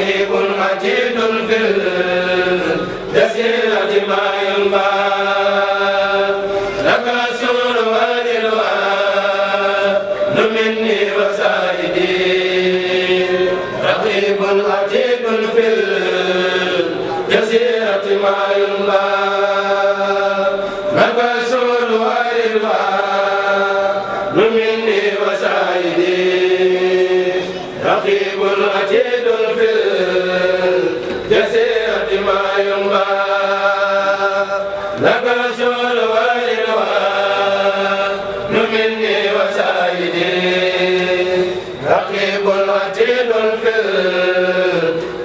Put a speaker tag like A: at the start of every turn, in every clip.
A: رقيب عتيد في الجزيرة ما ينبع لك سور والرضوان مني وسائدي رقيب عتيد في الجزيرة ما ينبع لك سور والرضوان مني وسائدي رقيب عتيد في الجزيرة ما ينبع لك شور والرضوان مني وسائدي رقيب عتيد في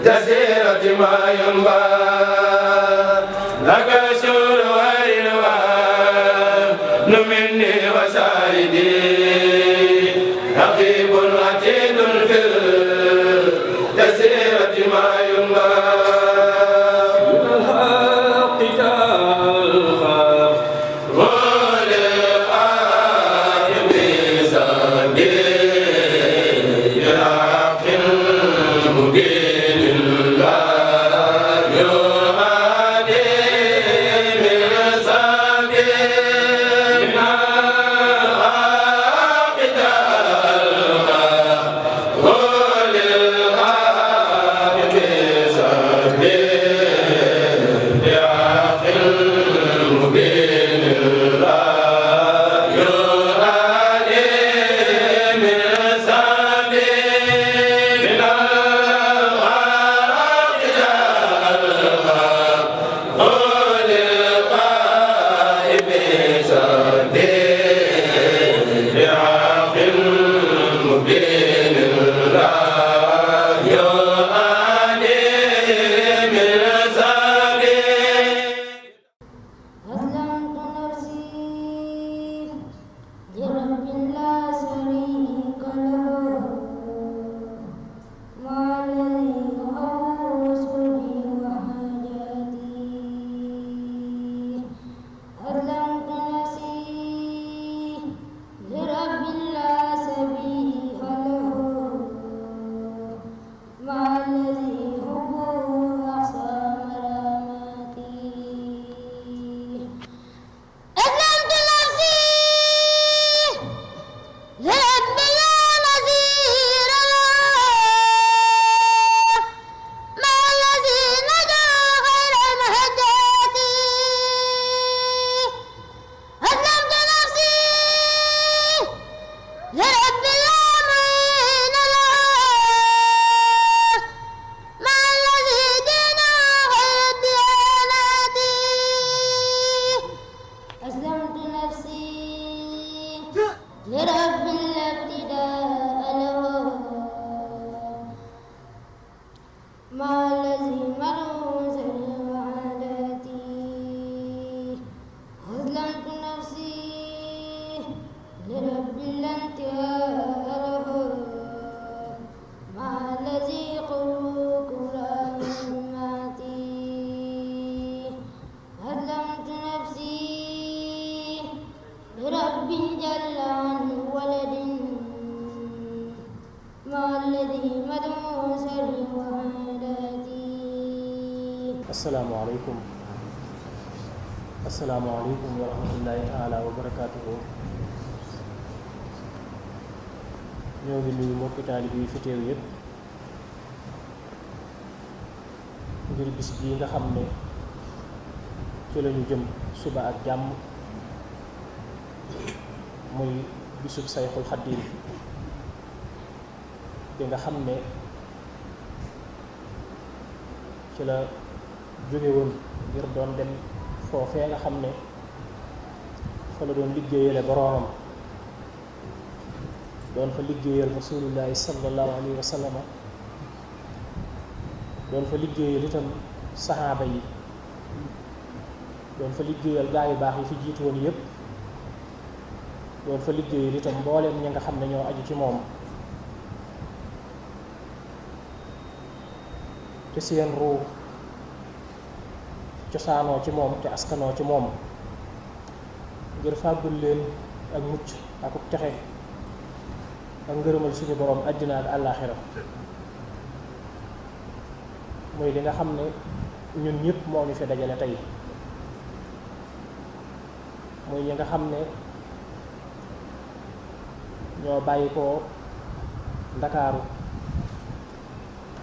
A: الجزيرة ما ينبع لك شور والرضوان مني وسائدي رقيب عتيد في الجزيرة ما ينبع
B: asalaamaaleykum wa rahmatullahi taala wa barakaatuhu. ñoo ngi nuyu mbokki taalibe yi fi teew yëpp ngir bis bii nga xam ne ci lañu jëm suba ak jàmm muy bisub Sayxul Xadiim bi nga xam ne ci la jóge woon ngir doon dem foofee nga xam ne fa la doon liggéeyale boroomam doon fa liggéeyal rasulullahi sallallahu alayhi wa sallam doon fa liggéeyal itam saxaaba yi doon fa liggéeyal gaa yu baax yi fi jiitu woon yépp doon fa liggéeyal itam mbooleem ñi nga xam ne ñoo aju ci moom te seen ruu cosaanoo ci moom te askanoo ci moom ngir fàggul leen ak mucc ak texe ak ngërëmal suñu borom àddina ak àllaaxira muy li nga xam ne ñun ñëpp moo ñu fi dajale tey muy ñi nga xam ne ñoo bàyyi ko Ndakaaru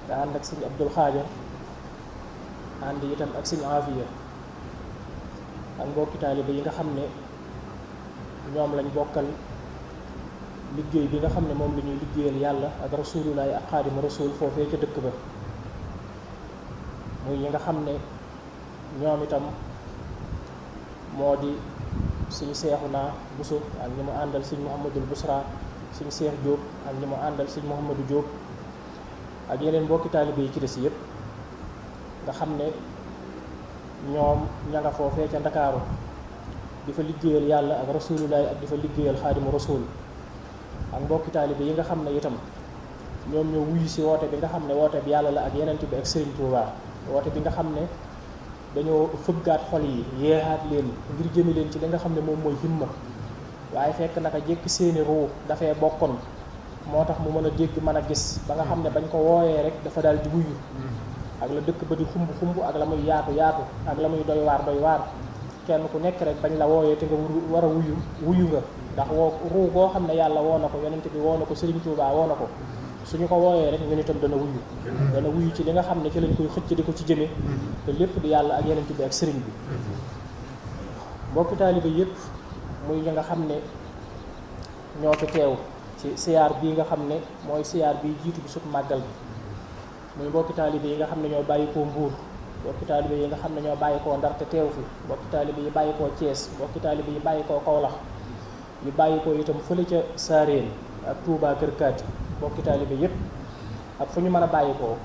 B: te ànd ak sëñ Abdul Xaadir ànd itam ak sëñ Afiya ak mbokki taalibe yi nga xam ne ñoom lañ bokkal liggéey bi nga xam ne moom la ñuy liggéeyal yàlla ak rasulullahi ak xaadimu rasul foofee ca dëkk ba muy ñi nga xam ne ñoom itam moo di suñu Seexuna Buso ak ñi mu àndal sëñ Muhammadul Busra suñu Seex Jóob ak ñi mu àndal sëñ Muhammadu Jóob ak yeneen mbokki taalibe yi ci des yëpp nga xam ne ñoom ña nga foofee ca Ndakaaru di fa liggéeyal yàlla ak rasulullahi ak di fa liggéeyal xaadimu rasul ak mbokki taalibe yi nga xam ne itam ñoom ñoo wuyu si woote bi nga xam ne woote bi yàlla la ak yenent bi ak Sëriñ Tuubaa woote bi nga xam ne dañoo fëggaat xol yi yeexaat leen ngir jëme leen ci li nga xam ne moom mooy himma waaye fekk naka jekk seeni ruu dafay bokkoon moo tax mu mën a dégg mën a gis ba nga xam ne bañ ko wooyee rek dafa daal di wuyu ak la dëkk ba di xumb ak la muy yaatu ak la muy doy waar kenn ku nekk rek bañ la wooyee te nga war a wuyu nga ndax ruu boo xam ne yàlla woo na ko yonent bi woo na ko Sëriñ Tuubaa woo na ko suñu ko wooyee rek ñun itam dana wuyu ci li nga xam ne ci lañ koy xëcc di ko ci jëme te lépp di yàlla ak yonent bi ak sëriñ bi mbokki taalibe yépp muy ñi nga xam ne ñoo fi teew ci siyaar bii nga xam ne mooy siyaar bii jiitu bi sut màggal bi muy mbokki taalibe yi nga xam ne ñoo bàyyi koo Mbuur mbokki taalibe yi nga xam ne ñoo bàyyi koo Ndar te teew fi mbokki taalibe yi bàyyi koo Thiès mbokki taalibe yi bàyyi koo Kaolack yu bàyyi koo itam fële ca Saareen ak Touba Kër Kaati mbokki taalibe yépp ak fu ñu mën a bàyyi koo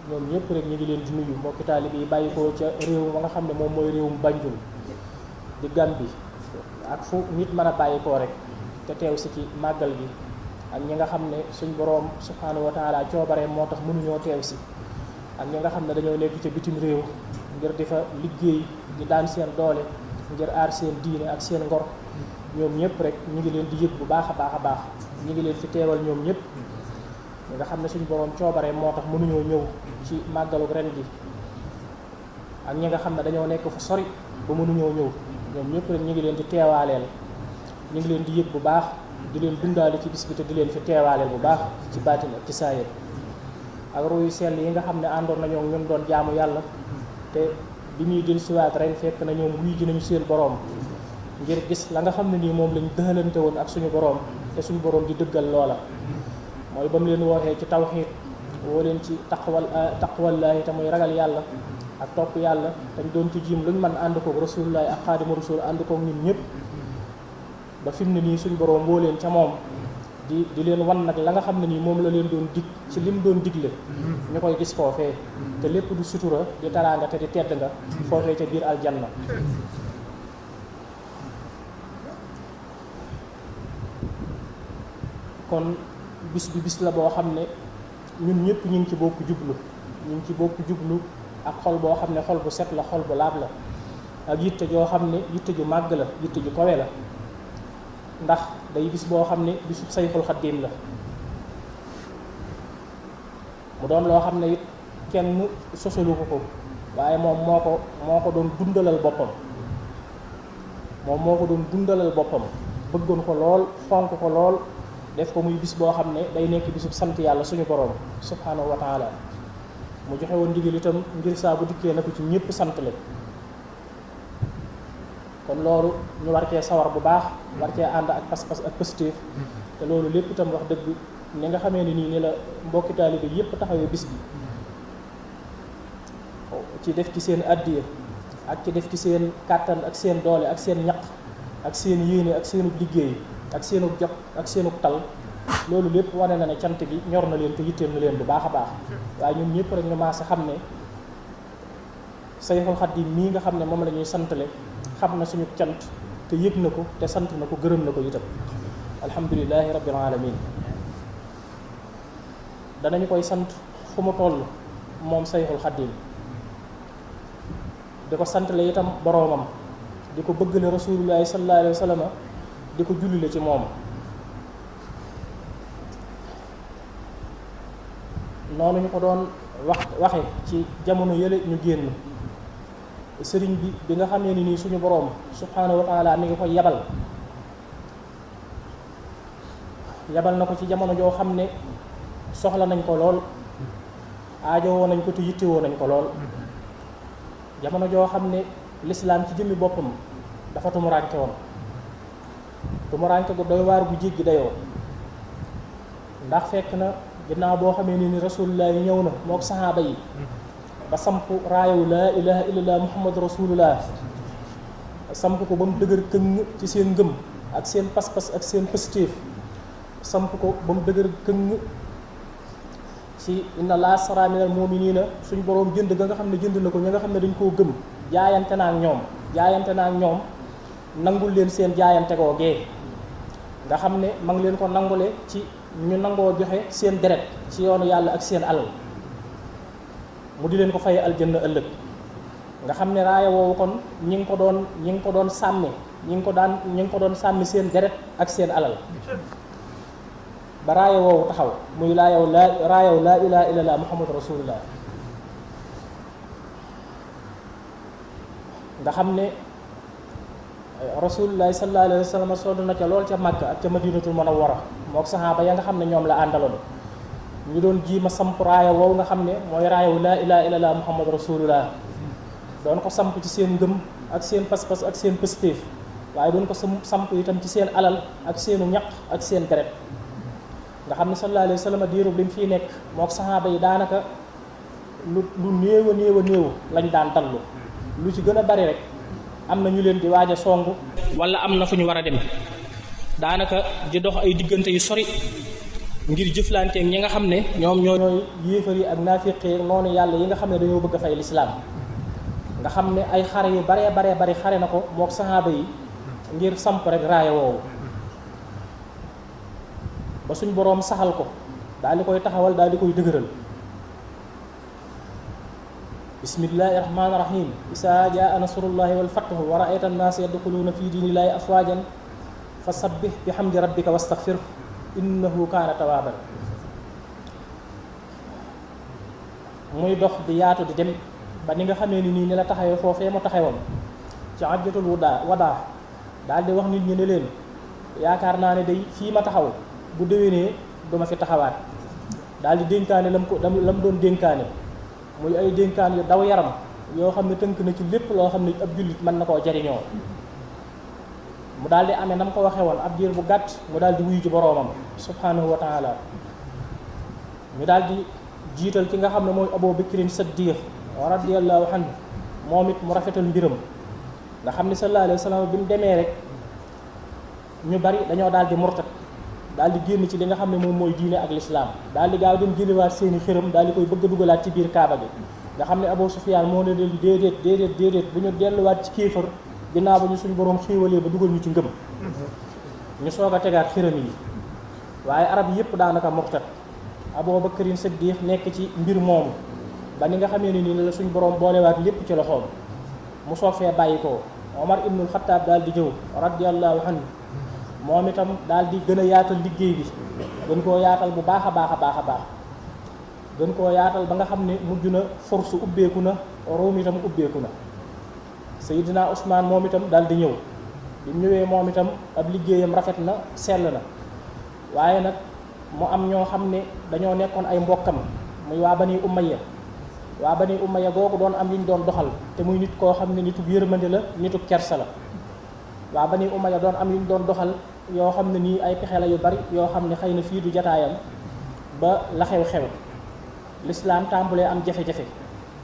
B: ñoom ñëpp rek ñu ngi leen di nuyu mbokki taalibe yi bàyyi koo ca réew ma nga xam ne moom mooy réewum Banjul di Gàmbi ak fu nit mën a bàyyi koo rek te teew si ci màggal gi ak ñi nga xam ne suñ boroom subhaanahu wa taala coobaree moo tax mënuñoo teew si ak ñi nga xam ne dañoo nekk ca bitim réew ngir di fa liggéey di daan seen doole ngir aar seen diine ak seen ngor ñoom ñëpp rek ñu ngi leen di yëg bu baax a baax ñu ngi leen fi teewal ñoom ñëpp ñi nga xam ne suñ boroom coobaree moo tax mënuñoo ñëw ci màggalu ren gi ak ñi nga xam ne dañoo nekk fu sori ba mënuñoo ñëw ñoom ñëpp rek ñu ngi leen di teewaaleel ñu ngi leen di yëg bu baax di leen dundaale ci bis bi te di leen fi teewaaleel bu baax ci baatin ak ci saayir ak ruuyu sell yi nga xam ne àndoon nañoo ñun doon jaamu yàlla te bi ñuy dellusiwaat ren fekk na ñoom wuy ji nañu seen boroom ngir gis la nga xam ne nii moom lañ dëxalante woon ak suñu boroom te suñu boroom di dëggal loola mooy ba mu leen wootee ci tawxiid woo leen ci taqwallaahi te muy ragal yàlla ak topp yàlla dañ doon ci jiim luñ mën ànd koog rasulullaahi ak xaadimu rasul ànd koog ñun ñëpp ba fi mu ne nii suñu boroom woo leen ca moom di leen wan nag la nga xam ne nii moom la leen doon dig ci lim doon digle ñu koy gis foofee te lépp du sutura di taraanga te di tedd nga foofee ca biir aljanna kon bis bi bis la boo xam ne ñun ñëpp ñu ngi ci bokk jublu ak xol boo xam ne xol bu set la xol bu laab la ak yitte joo xam ne yitte ju màgg la yitte ju kawe la ndax day bis boo xam ne bisu Sayxul Xaddiim la mu doon loo xam ne it kenn sosalu ko waaye moom moo ko doon dundalal boppam bëggoon ko lool fonk ko lool def ko muy bis boo xam ne day nekk bisub sant yàlla suñu boroom subhaanahu wa taala mu joxe woon ndigal itam ngir saa bu dikkee na ko ci ñëpp sant leen kon loolu ñu war cee sawar bu baax war cee ànd ak pas-pas ak positif te loolu lépp itam wax dëgg ni nga xamee ne nii ni la mbokki taalibe yépp taxawee bis bi ci def ci seen addiya ak ci def ci seen kàttan ak seen doole ak seen ñaq ak seen yéene ak seenu liggéey ak seenu jot ak seenu tal loolu lépp wane na ne cant gi ñor na leen te yitteel na leen bu baax a baax waaye ñun ñëpp rek ñu maase xam ne Sayxul Xadiim mii nga xam ne moom la ñuy santale xam na suñu cant te yëg na ko te sant na ko gërëm na ko itam alhamdulilahi rabbil alamin danañu koy sant fu mu toll moom Sayxul Xadiim di ko santale itam boroomam di ko bëggale rasulullahi sallallahu alayhi wa sallam di ko jullile ci moom noonu ñu ko doon waxe ci jamono yële ñu génn sëriñ bi nga xamee ni nii suñu boroom subhaanahu wa taala mi ngi koy yabal na ko ci jamono joo xam ne soxla nañ ko lool aajowoo nañ ko te yittewoo nañ ko lool jamono joo xam ne lislaam ci jëmmi boppam dafa tumuraanke woon tumuraanke gu doy waar gu jéggi dayoo ndax fekk na ginnaaw boo xamee ni rasulullah yi ñëw na mook saxaaba yi ba samp raayaw laa ilaha illallah muhammadu rasulullah samp ko ba mu dëgër këng ci seen ngëm ak seen pas-pas ak seen pëstéef samp ko ba mu dëgër këng ci inna laa sara minal mu'minina suñ boroom jënd ga nga xam ne jënd na ko ña nga xam ne dañ koo gëm jaayante naa ak ñoom nangul leen seen jaayante googee nga xam ne ma ngi leen ko nangule ci ñu nangoo joxe seen deret ci yoonu yàlla ak seen alal mu di leen ko fay aljanna ëllëg nga xam ne raaya woowu kon ñi ngi ko doon sàmmi seen deret ak seen alal ba raaya woowu taxaw muy raayaw laa ilaha illallah muhammadu rasulullah nga xam ne rasulullahi sallallahu alayhi wa sallam sonn na ca lool ca Makka ak ca madinatul munawwara mook saxaaba ya nga xam ne ñoom la àndaloon ñu doon jiima samp raaya woowu nga xam ne mooy raayawu laa ilaha illallah muhammadu rasulullah doon ko samp ci seen ngëm ak seen pas-pas ak seen pëstéef waaye doon ko samp itam ci seen alal ak seenu ñaq ak seen deret nga xam ne sallallahu alayhi wa sallam diirub li mu fii nekk mook saxaaba yi daanaka lu néew a néew lañ daan dallu lu ci gën a bari rek am na ñu leen di waaj a songu wala am na fu ñu war a dem daanaka di dox ay diggante yu sori ngir jëflanteeg ñi nga xam ne ñoom ñooy yéefar yi ak naafiqee noonu yàlla yi nga xam ne dañoo bëgg a fay lislaam nga xam ne ay xare yu baree bari xare na ko mook saxaaba yi ngir samp rek raaya woowu ba suñ boroom saxal ko daal di koy taxawal daal di koy dëgëral bismillahi rahmaani rahim isaa jaa nasrullahi wal fathu wa ra'ayta an-naasa yadxuluuna fi diinillaahi afwaajan fa sabbih bi hamdi rabbika wastaghfir innahu kaana tawaaban muy dox di yaatu di dem ba ni nga xamee ni nii ni la taxawee foofee mu taxawoon ci hajjatul wadaa daal di wax nit ñi ne leen yaakaar naa ne day fii ma taxaw bu déwénee duma fi taxawaat daal di dénkaane lam doon dénkaane muy ay dénkaan yu daw yaram yoo xam ne tënk na ci lépp loo xam ne ab jullit mën na koo jariñoo mu daal di amee na mu ko waxee woon ab diir bu gàtt mu daal di wuyu ci boroomam subhanahu wa taala ñu daal di jiital ki nga xam ne mooy Abu Bakrin Siddiq radiyallahu anhu moom it mu rafetal mbiram nga xam ne sallallahu alayhi wa sallam bi mu demee rek ñu bari dañoo daal di murtat daal di génn ci li nga xam ne moom mooy diine ak lislaam daal di gaaw dem jëliwaat seeni xërëm daal di koy bëgg a dugalaat ci biir kaaba gi nga xam ne Abu Sufyaan moo ne leen déedéet bu ñu delluwaat ci kéefër ginnaaw ba ñu suñu boroom xéewalee ba dugal ñu ci ngëm ñu soog a tegaat xërëm yi waaye arab yépp daanaka murtat Abu Bakrin Siddiq nekk ci mbir moomu ba ni nga xamee ne nii la suñu boroom boolewaat lépp ci loxoom mu soog fee bàyyi ko Omar ibnul Xattaab daal di ñëw radiyallahu anhu moom itam daal di gën a yaatal liggéey bi gën koo yaatal bu baax a baax gën koo yaatal ba nga xam ne mujj na force ubbeeku na Room itam ubbeeku na Seydina Ousmane moom itam daal di ñëw bi mu ñëwee moom itam ab liggéeyam rafet na sell na waaye nag mu am ñoo xam ne dañoo nekkoon ay mbokkam muy waa Bani Umayya googu doon am li ñu doon doxal te muy nit koo xam ne nitu yërmande la nitu kersa la waa Bani Umayya doon am li ñu doon doxal yoo xam ne nii ay pexe la yu bari yoo xam ne xëy na fii du jataayam ba la xew lislaam tàmbulee am jafe-jafe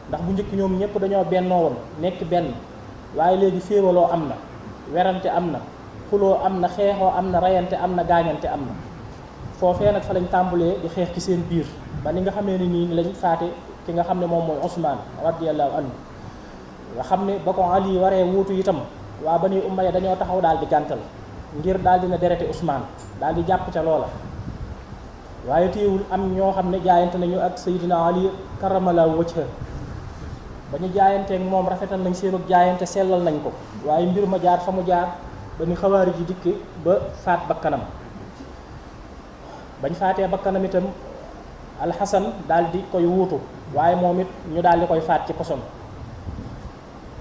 B: ndax bu njëkk ñoom ñëpp dañoo bennoo woon nekk benn waaye léegi féewaloo am na werante am na xuloo am na xeexoo am na rayante am na gaañante am na foofee nag fa lañ tàmbulee di xeex ci seen biir ba ni nga xamee ne nii lañ faate ki nga xam ne moom mooy Usmaan radiyallahu anhu nga xam ne ba ko Ali waree wuutu itam waa Bani Umayya dañoo taxaw daal di gàntal ngir daal dina dereti Usmaan daal di jàpp ca loola waaye téewul am ñoo xam ne jaayante nañu ak Seydina Ali karamallahu wajha ba ñu jaayanteeg moom rafetal nañ seenu jaayante sellal nañ ko waaye mbir ma jaar fa mu jaar ba ni xawaari ji dikke ba faat bakkanam bañ faatee bakkanam itam alxasan daal di koy wuutu waaye moom it ñu daal di koy faat ci poson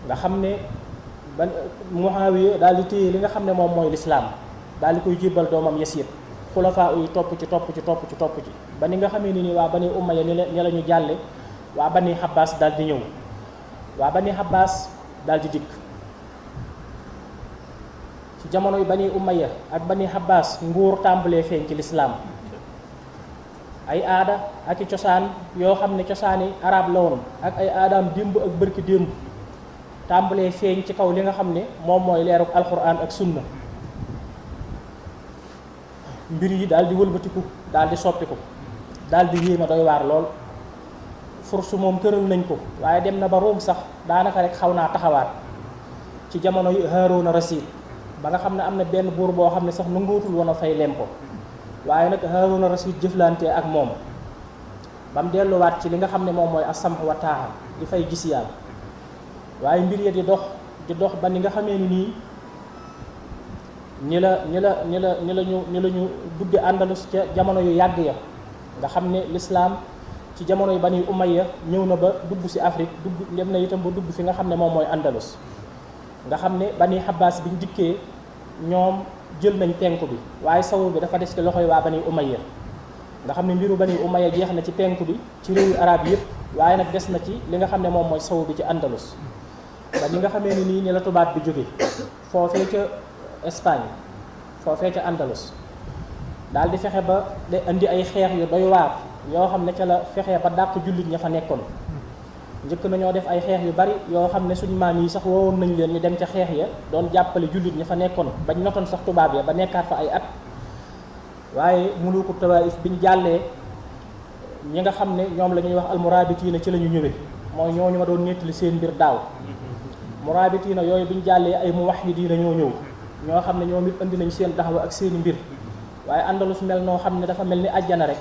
B: nga xam ne ba Muawiya daal di téye li nga xam ne moom mooy lislaam daal di koy jébbal doomam Yasiid xulafaa yi topp ci ba ni nga xamee ni waa Bani Umayya ni la ñu jàlle waa Bani Abbas daal di ñëw waa Bani Abbas daal di dikk ci jamono yi Bani Umayya ak Bani Abbas nguur tàmbalee feeñ ci lislaam ay aada ak i cosaan yoo xam ne cosaani arab la woon ak ay aadaam démb ak bërki démb tàmbalee feeñ ci kaw li nga xam ne moom mooy leeruk alquran ak sunna mbir yi daal di wëlbatiku daal di soppiku daal di yéeme doy waar lool fursu moom tëral nañ ko waaye dem na ba Room sax daanaka rek xaw naa taxawaat ci jamono yu Haaruna Rasiid ba nga xam ne am na benn buur boo xam ne sax nanguutul woon a fay lempo waaye nag Haaruna Rasiid jëflante ak moom ba mu delluwaat ci li nga xam ne moom mooy as-sam'u wa taa'a di fay gis yàlla waaye mbir ya di dox ba ni nga xamee ni nii ni la ñu dugge Andalus ca jamono yu yàgg ya nga xam ne lislaam ci jamono yu Bani Umayya ñëw na ba dugg ci Afrique dem na itam ba dugg fi nga xam ne moom mooy Andalus nga xam ne Bani Abbas biñ dikkee ñoom jël nañ penku bi waaye sawu bi dafa des ci loxoy waa Bani Umayya nga xam ne mbiru Bani Umayya jeex na ci penku bi ci réewu arab yëpp waaye nag des na ci li nga xam ne moom mooy sawu bi ci Andalus ba ñi nga xamee ni la tubaab bi jóge foofee ca Espagne foofee ca Andalus daal di fexe ba de indi ay xeex yu doy waar yoo xam ne ca la fexe ba dàq jullit ña fa nekkoon njëkk nañoo def ay xeex yu bari yoo xam ne suñu maam yi sax woowoon nañ leen ñu dem ca xeex ya doon jàppale jullit ña fa nekkoon bañ notoon sax tubaab ya ba nekkaat fa ay at waaye muluku tawaif biñ jàllee ñi nga xam ne ñoom la ñuy wax almurabitiina ci la ñu ñëwee mooy ñooñu ma doon nettali seen mbir daaw murabitiina yooyu biñ jàllee ay muwahhidiina ñoo ñëw ñoo xam ne ñoom it indi nañ seen daxwa ak seeni mbir waaye Andalus mel noo xam ne dafa mel ni àjjana rek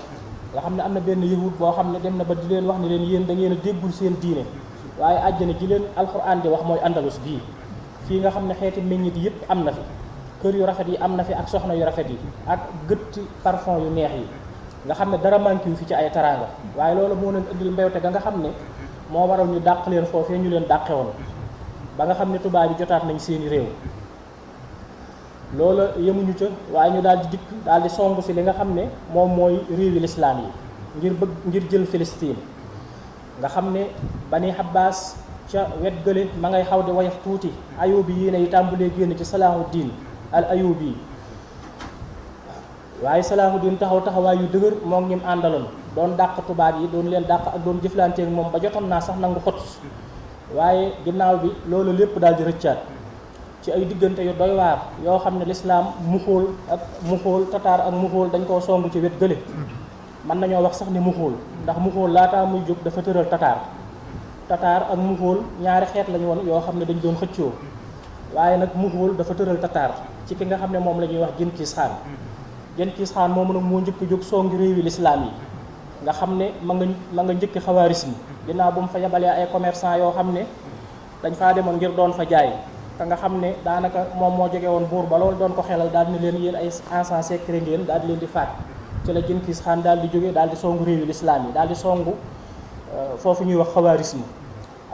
B: nga xam ne am na benn yahud boo xam ne dem na ba di leen wax ne leen yéen da ngeen a déggul seen diine waaye àjjana ji leen alquran di wax mooy Andalus bii fii nga xam ne xeeti meññit yëpp am na fi kër yu rafet yi am na fi ak soxna yu rafet yi ak gëtti parfum yu neex yi nga xam ne dara manqué wu fi ci ay taraanga waaye loolu moo leen indil mbewte ga nga xam ne moo waral ñu dàq leen foofee ñu leen dàqe woon ba nga xam ne tubaab yi jotaat nañ seeni réew loola yemuñu ca waaye ñu daal di dikk daal di songu si li nga xam ne moom mooy réewi lislaam yi ngir jël Filistin nga xam ne Bani Abbas ca wet gële ma ngay xaw di wayaf tuuti Ayubi yi ne yi tàmbalee génn ci Salaahuddin al Ayubi waaye Salaahuddin taxawaay yu dëgër moom ñim àndaloon doon dàq tubaab yi doon leen dàq ak doon jëflanteek moom ba jotoon naa sax nangu xot waaye ginnaaw bi loolu lépp daal di rëccaat ci ay diggante yu doy waar yoo xam ne lislaam muxóol tataar ak muxóol dañ koo song ci wet gële mën nañoo wax sax ni muxóol ndax muxóol laataa muy jóg dafa tëral tataar ak muxóol ñaari xeet lañu woon yoo xam ne dañ doon xëccoo waaye nag muxóol dafa tëral tataar ci ki nga xam ne moom la ñuy wax Jenkins Khan moomu nag moo njëkk jóg songi réewi lislaam yi nga xam ne ma nga njëkki xawaarisme ginnaaw bu mu fa yabalee ay commerçant yoo xam ne dañ faa demoon ngir doon fa jaay te nga xam ne daanaka moom moo jóge woon buur ba loolu doon ko xelal daal ni leen yéen ay agents secrets ngeen daal di leen di faat ci la Jenkins Khan daal di jóge daal di songu réewi lislaam yi daal di songu foofu ñuy wax xawaarisme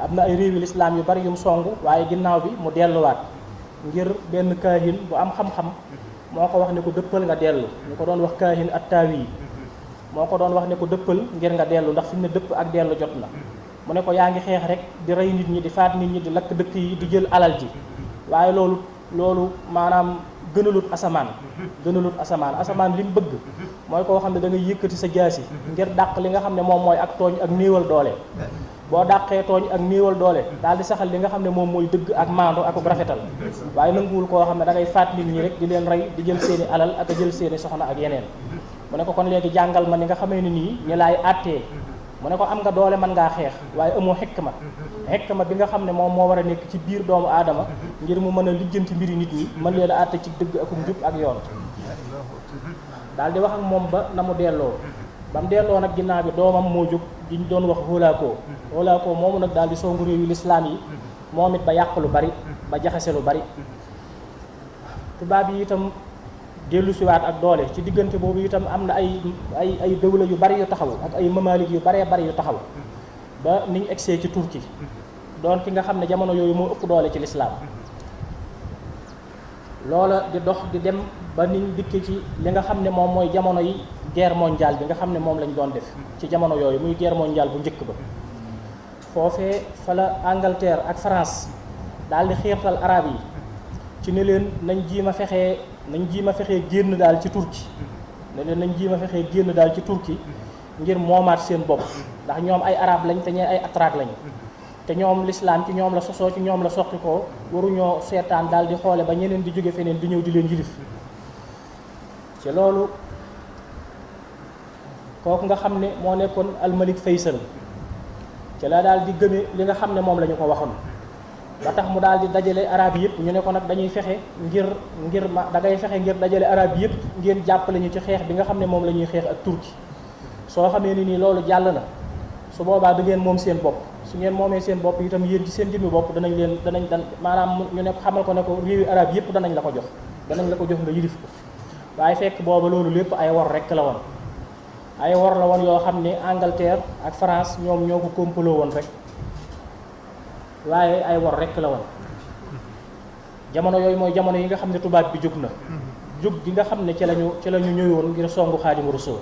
B: am na ay réewi lislaam yu bari yu mu songu waaye ginnaaw bi mu delluwaat ngir benn kaahin bu am xam-xam moo ko wax ne ko dëppal nga dellu ñu ko doon wax kaahin at-Taawi moo ko doon wax ne ko dëppal ngir nga dellu ndax fi mu ne dëpp ak dellu jot na mu ne ko yaa ngi xeex rek di rey nit ñi di faat nit ñi di lakk dëkk yi di jël alal ji waaye loolu maanaam gënalut asamaan li mu bëgg mooy koo xam ne da ngay yëkkati sa jaasi ngir dàq li nga xam ne moom mooy ak tooñ ak néewal doole boo dàqee tooñ ak néewal doole daal di saxal li nga xam ne moom mooy dëgg ak maandu ak rafetal waaye nanguwul koo xam ne da ngay faat nit ñi rek di leen rey di jël seeni alal ak a jël seeni soxna ak yeneen mu ne ko kon léegi jàngal ma ni nga xamee ne nii ñi laay àttee mu ne ko am nga doole mën ngaa xeex waaye amoo xikma bi nga xam ne moom moo war a nekk ci biir doomu aadama ngir mu mën a lijjanti mbiri nit ñi mën leen a àtte ci dëgg ak njub ak yoon daal di wax ak moom ba na mu delloo ba mu delloo nag ginnaaw bi doomam moo jóg di ñu doon wax Holaako moomu nag daal di songu réew yu lislaam yi moom it ba yàq lu bari ba jaxase lu bari tubaab yi itam dellu siwaat ak doole. ci diggante boobu itam am na ay dawla yu bari yu taxaw ak ay mamalik yu baree bari yu taxaw ba niñ egsee ci Turquie doon ki nga xam ne jamono yooyu moo ëpp doole ci lislaam. loola di dox di dem ba niñ dikke ci li nga xam ne moom mooy jamono yi guerre mondiale bi nga xam ne moom lañ doon def ci jamono yooyu muy guerre mondiale bu njëkk ba. foofee fa la Angleterre ak France daal di xiirtal arab yi ci ne leen nañ jiim a fexee génn daal ci Turquie génn daal ci Turquie ngir moomaat seen bopp ndax ñoom ay arab lañ te ñee ay atrak lañ te ñoom l'islam ci ñoom la sosoo ci ñoom la soqi ko waruñoo seetaan daal di xoole ba ñeneen di jóge feneen di ñëw di leen yilif. ci loolu kooku nga xam ne moo nekkoon almalik Faysal ci la daal di gëme li nga xam ne moom la ñu ko waxoon ba tax mu daal di dajale arab yi yëpp ñu ne ko nag dañuy fexe ngir dajale arab yi yëpp ngeen jàppale ñu ci xeex bi nga xam ne moom la ñuy xeex ak Turquie. soo xamee ni nii loolu jàll na su boobaa da ngeen moom seen bopp su ngeen moomee seen bopp itam yéen ci seen jëmmi bopp maanaam ñu ne ko xamal ko ne ko réewi arab yëpp danañ la ko jox nga yilif ko. waaye fekk booba loolu lépp ay wor rekk la woon ay wor la woon yoo xam ne Angleterre ak France ñoom ñoo ko complot woon rek waaye ay wor rekk la woon. jamono yooyu mooy jamono yi nga xam ne tubaab bi jóg na jóg gi nga xam ne ci lañu ñëwoon ngir songu Xaadimu Rasuul.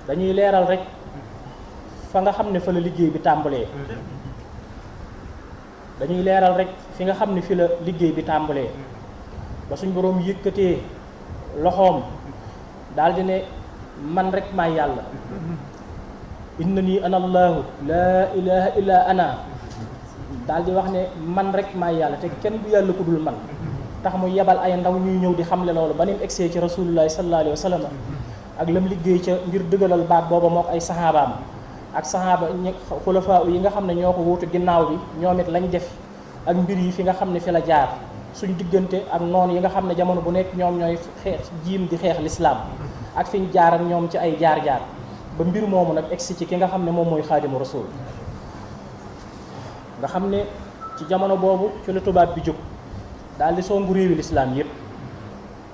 B: dañuy leeral rek fa nga xam ne fa la liggéey bi tàmbalee fi nga xam ne fi la liggéey bi tàmbalee ba suñ boroom yëkkatee loxoom daal di ne man rek maay yàlla. innanii ana allahu laa ilaha illa ana daal di wax ne man rek maay yàlla te kenn du yàlla ku dul man tax mu yebal ay ndaw ñuy ñëw di xamle loolu ba ni mu egsee ci rasulullahi sallallahu alayhi wa sallam ak lam liggéey ca ngir dëggalal baat booba mook ay saxaabaam ak saxaaba xulafaa yi nga xam ne ñoo ko wuutu ginnaaw bi ñoom it lañ def ak mbir yi fi nga xam ne fi la jaar suñ diggante ak noonu yi nga xam ne jamono bu nekk ñoom ñooy xeex jiim di xeex lislaam ak fi ñu jaar ak ñoom ci ay jaar-jaar ba mbir moomu nag egsi ci ki nga xam ne moom mooy Xaadimu Rasuul. nga xam ne ci jamono boobu ci la tubaab bi jóg daal di songu réewi lislaam yépp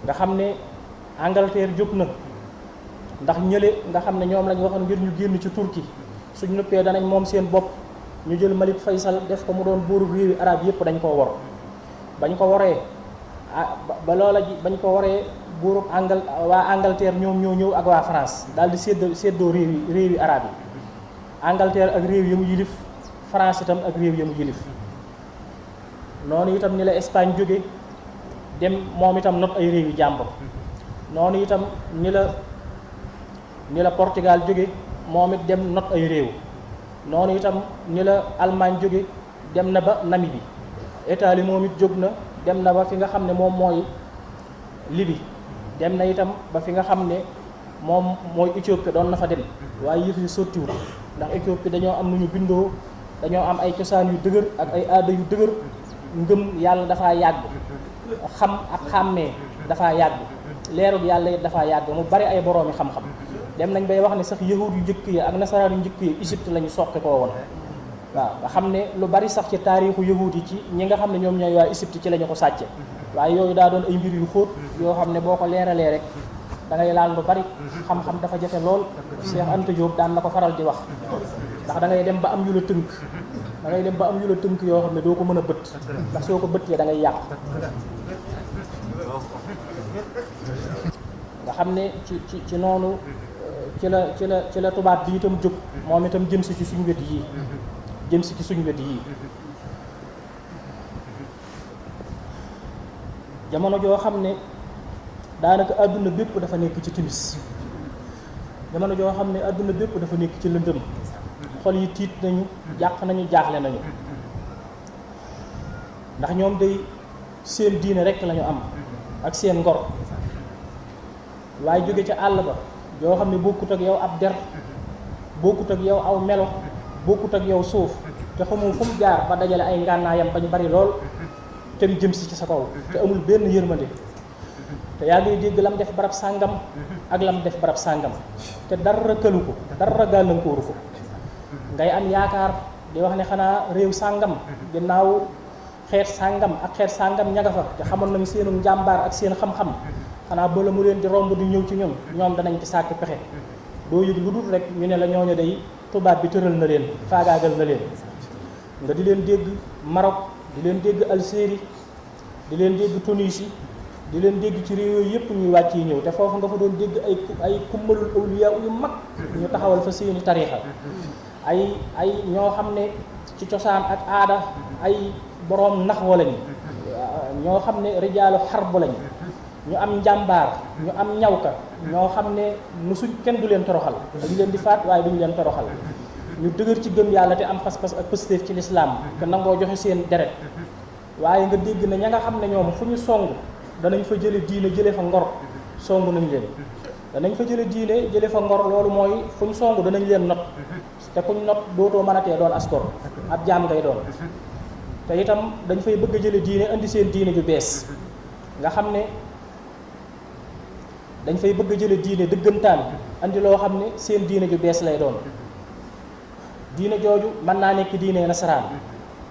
B: nga xam ne Angleterre jóg na ndax ñële nga xam ne ñoom lañ waxoon ngir ñu génn ci Turquie suñ nuppee danañ moom seen bopp ñu jël Malik Faysal def ko mu doon buuru réewi arab yépp dañ koo wor bañ ko woree bañ ko waree buuru waa Angleterre ñoom ñoo ñëw ak waa France daal di séddoo réewi arab yi Angleterre ak réew yi mu yilif France itam ak réew yi mu yilif noonu itam ni la Espagne jóge dem moom itam not ay réew yi jàmbur noonu itam ni la Portugal jóge moom it dem not ay réew noonu itam ni la Allemagne jóge dem na ba Namibie Italie moom it jóg na dem na ba fi nga xam ne moom mooy Libye dem na itam ba fi nga xam ne moom mooy Éthiopie doon na fa dem waaye yëf yi sottiwul ndax Éthiopie dañoo am nu ñu bindoo dañoo am ay cosaan yu dëgër ak ay aada yu dëgër ngëm yàlla dafaa yàgg xam ak xàmmee dafaa yàgg leerug yàlla it dafaa yàgg mu bari ay boroomi xam-xam dem nañ bay wax ne sax yahud yu njëkk yi ak nasaraan yu njëkk yi Égypte la ñu soqi koo woon waaw nga xam ne lu bari sax ci taarixu yahud yi ci ñi nga xam ne ñoom ñooy waa Égypte ci la ñu ko sàcce waaye yooyu daa doon ay mbir yu xóot yoo xam ne boo ko leeralee rek da ngay laal lu bari xam-xam dafa jafe lool Cheikh Anta Diop daan na ko faral di wax ndax da ngay dem ba am yu la tënk yoo xam ne doo ko mën a bët ndax soo ko bëttee da ngay yàq nga xam ne ci noonu ci la tubaab bi itam jóg moom itam jëm si ci suñu wet yii jamono joo xam ne daanaka àdduna bépp dafa nekk ci timis jamono joo xam ne àdduna bépp dafa nekk ci lëndëm xol yi tiit nañu jàq nañu jaaxle nañu ndax ñoom day seen diine rekk lañu am ak seen ngor waaye jóge ca àll ba yoo xam ne bokkut ak yow ab der bokkut ak yow aw melo bokkut ak yow suuf te xamoo fu mu jaar ba dajale ay ngànnaayam ba ñu bari lool te mu jëm si ci sa kaw te amul benn yërmande te yaa ngi dégg lam def barab sàngam ak lam def barab sàngam te dara këlu ko dara gàllankooru ko ngay am yaakaar di wax ne xanaa réew sàngam ginnaaw xeet sàngam ak xeet sàngam ña nga fa te xamoon nañu seenu njàmbaar ak seen xam-xam xanaa bala mu leen di romb di ñëw ci ñun ñoom danañ ci sàkk pexe doo yëg lu dul rek ñu ne la ñooñu day tubaab bi tëral na leen faagaagal na leen nga di leen dégg Maroc di leen dégg Algérie di leen dégg Tunisie di leen dégg ci réew yooyu yëpp ñuy wàcc yi ñëw te foofu nga fa doon dégg ay kummalul awliya yu mag ñu taxawal fa seeni tariixa ay ñoo xam ne ci cosaan ak aada ay boroom naxwa lañu ñoo xam ne rijaalu xarb lañu ñu am njàmbaar ñu am ñawka ñoo xam ne musuñ kenn du leen toroxal dañu leen di faat waaye duñu leen toroxal ñu dëgër ci gëm yàlla te am pas-pas ak pëstéef ci lislaam te nangoo joxe seen deret waaye nga dégg na ña nga xam ne ñoom fu ñu song danañ fa jële diine jële fa ngor song nañ leen danañ fa jële diine jële fa ngor loolu mooy fu ñu song danañ leen not te kuñ not dootoo mënatee doon askor ab jaam ngay doon te itam dañ fay bëgg a jële diine indi seen diine ju bees nga xam ne dañ fay bëgg a jële diine dëggantaan andi loo xam ne seen diine ju bees lay doon diine jooju mën naa nekk diine nasaraan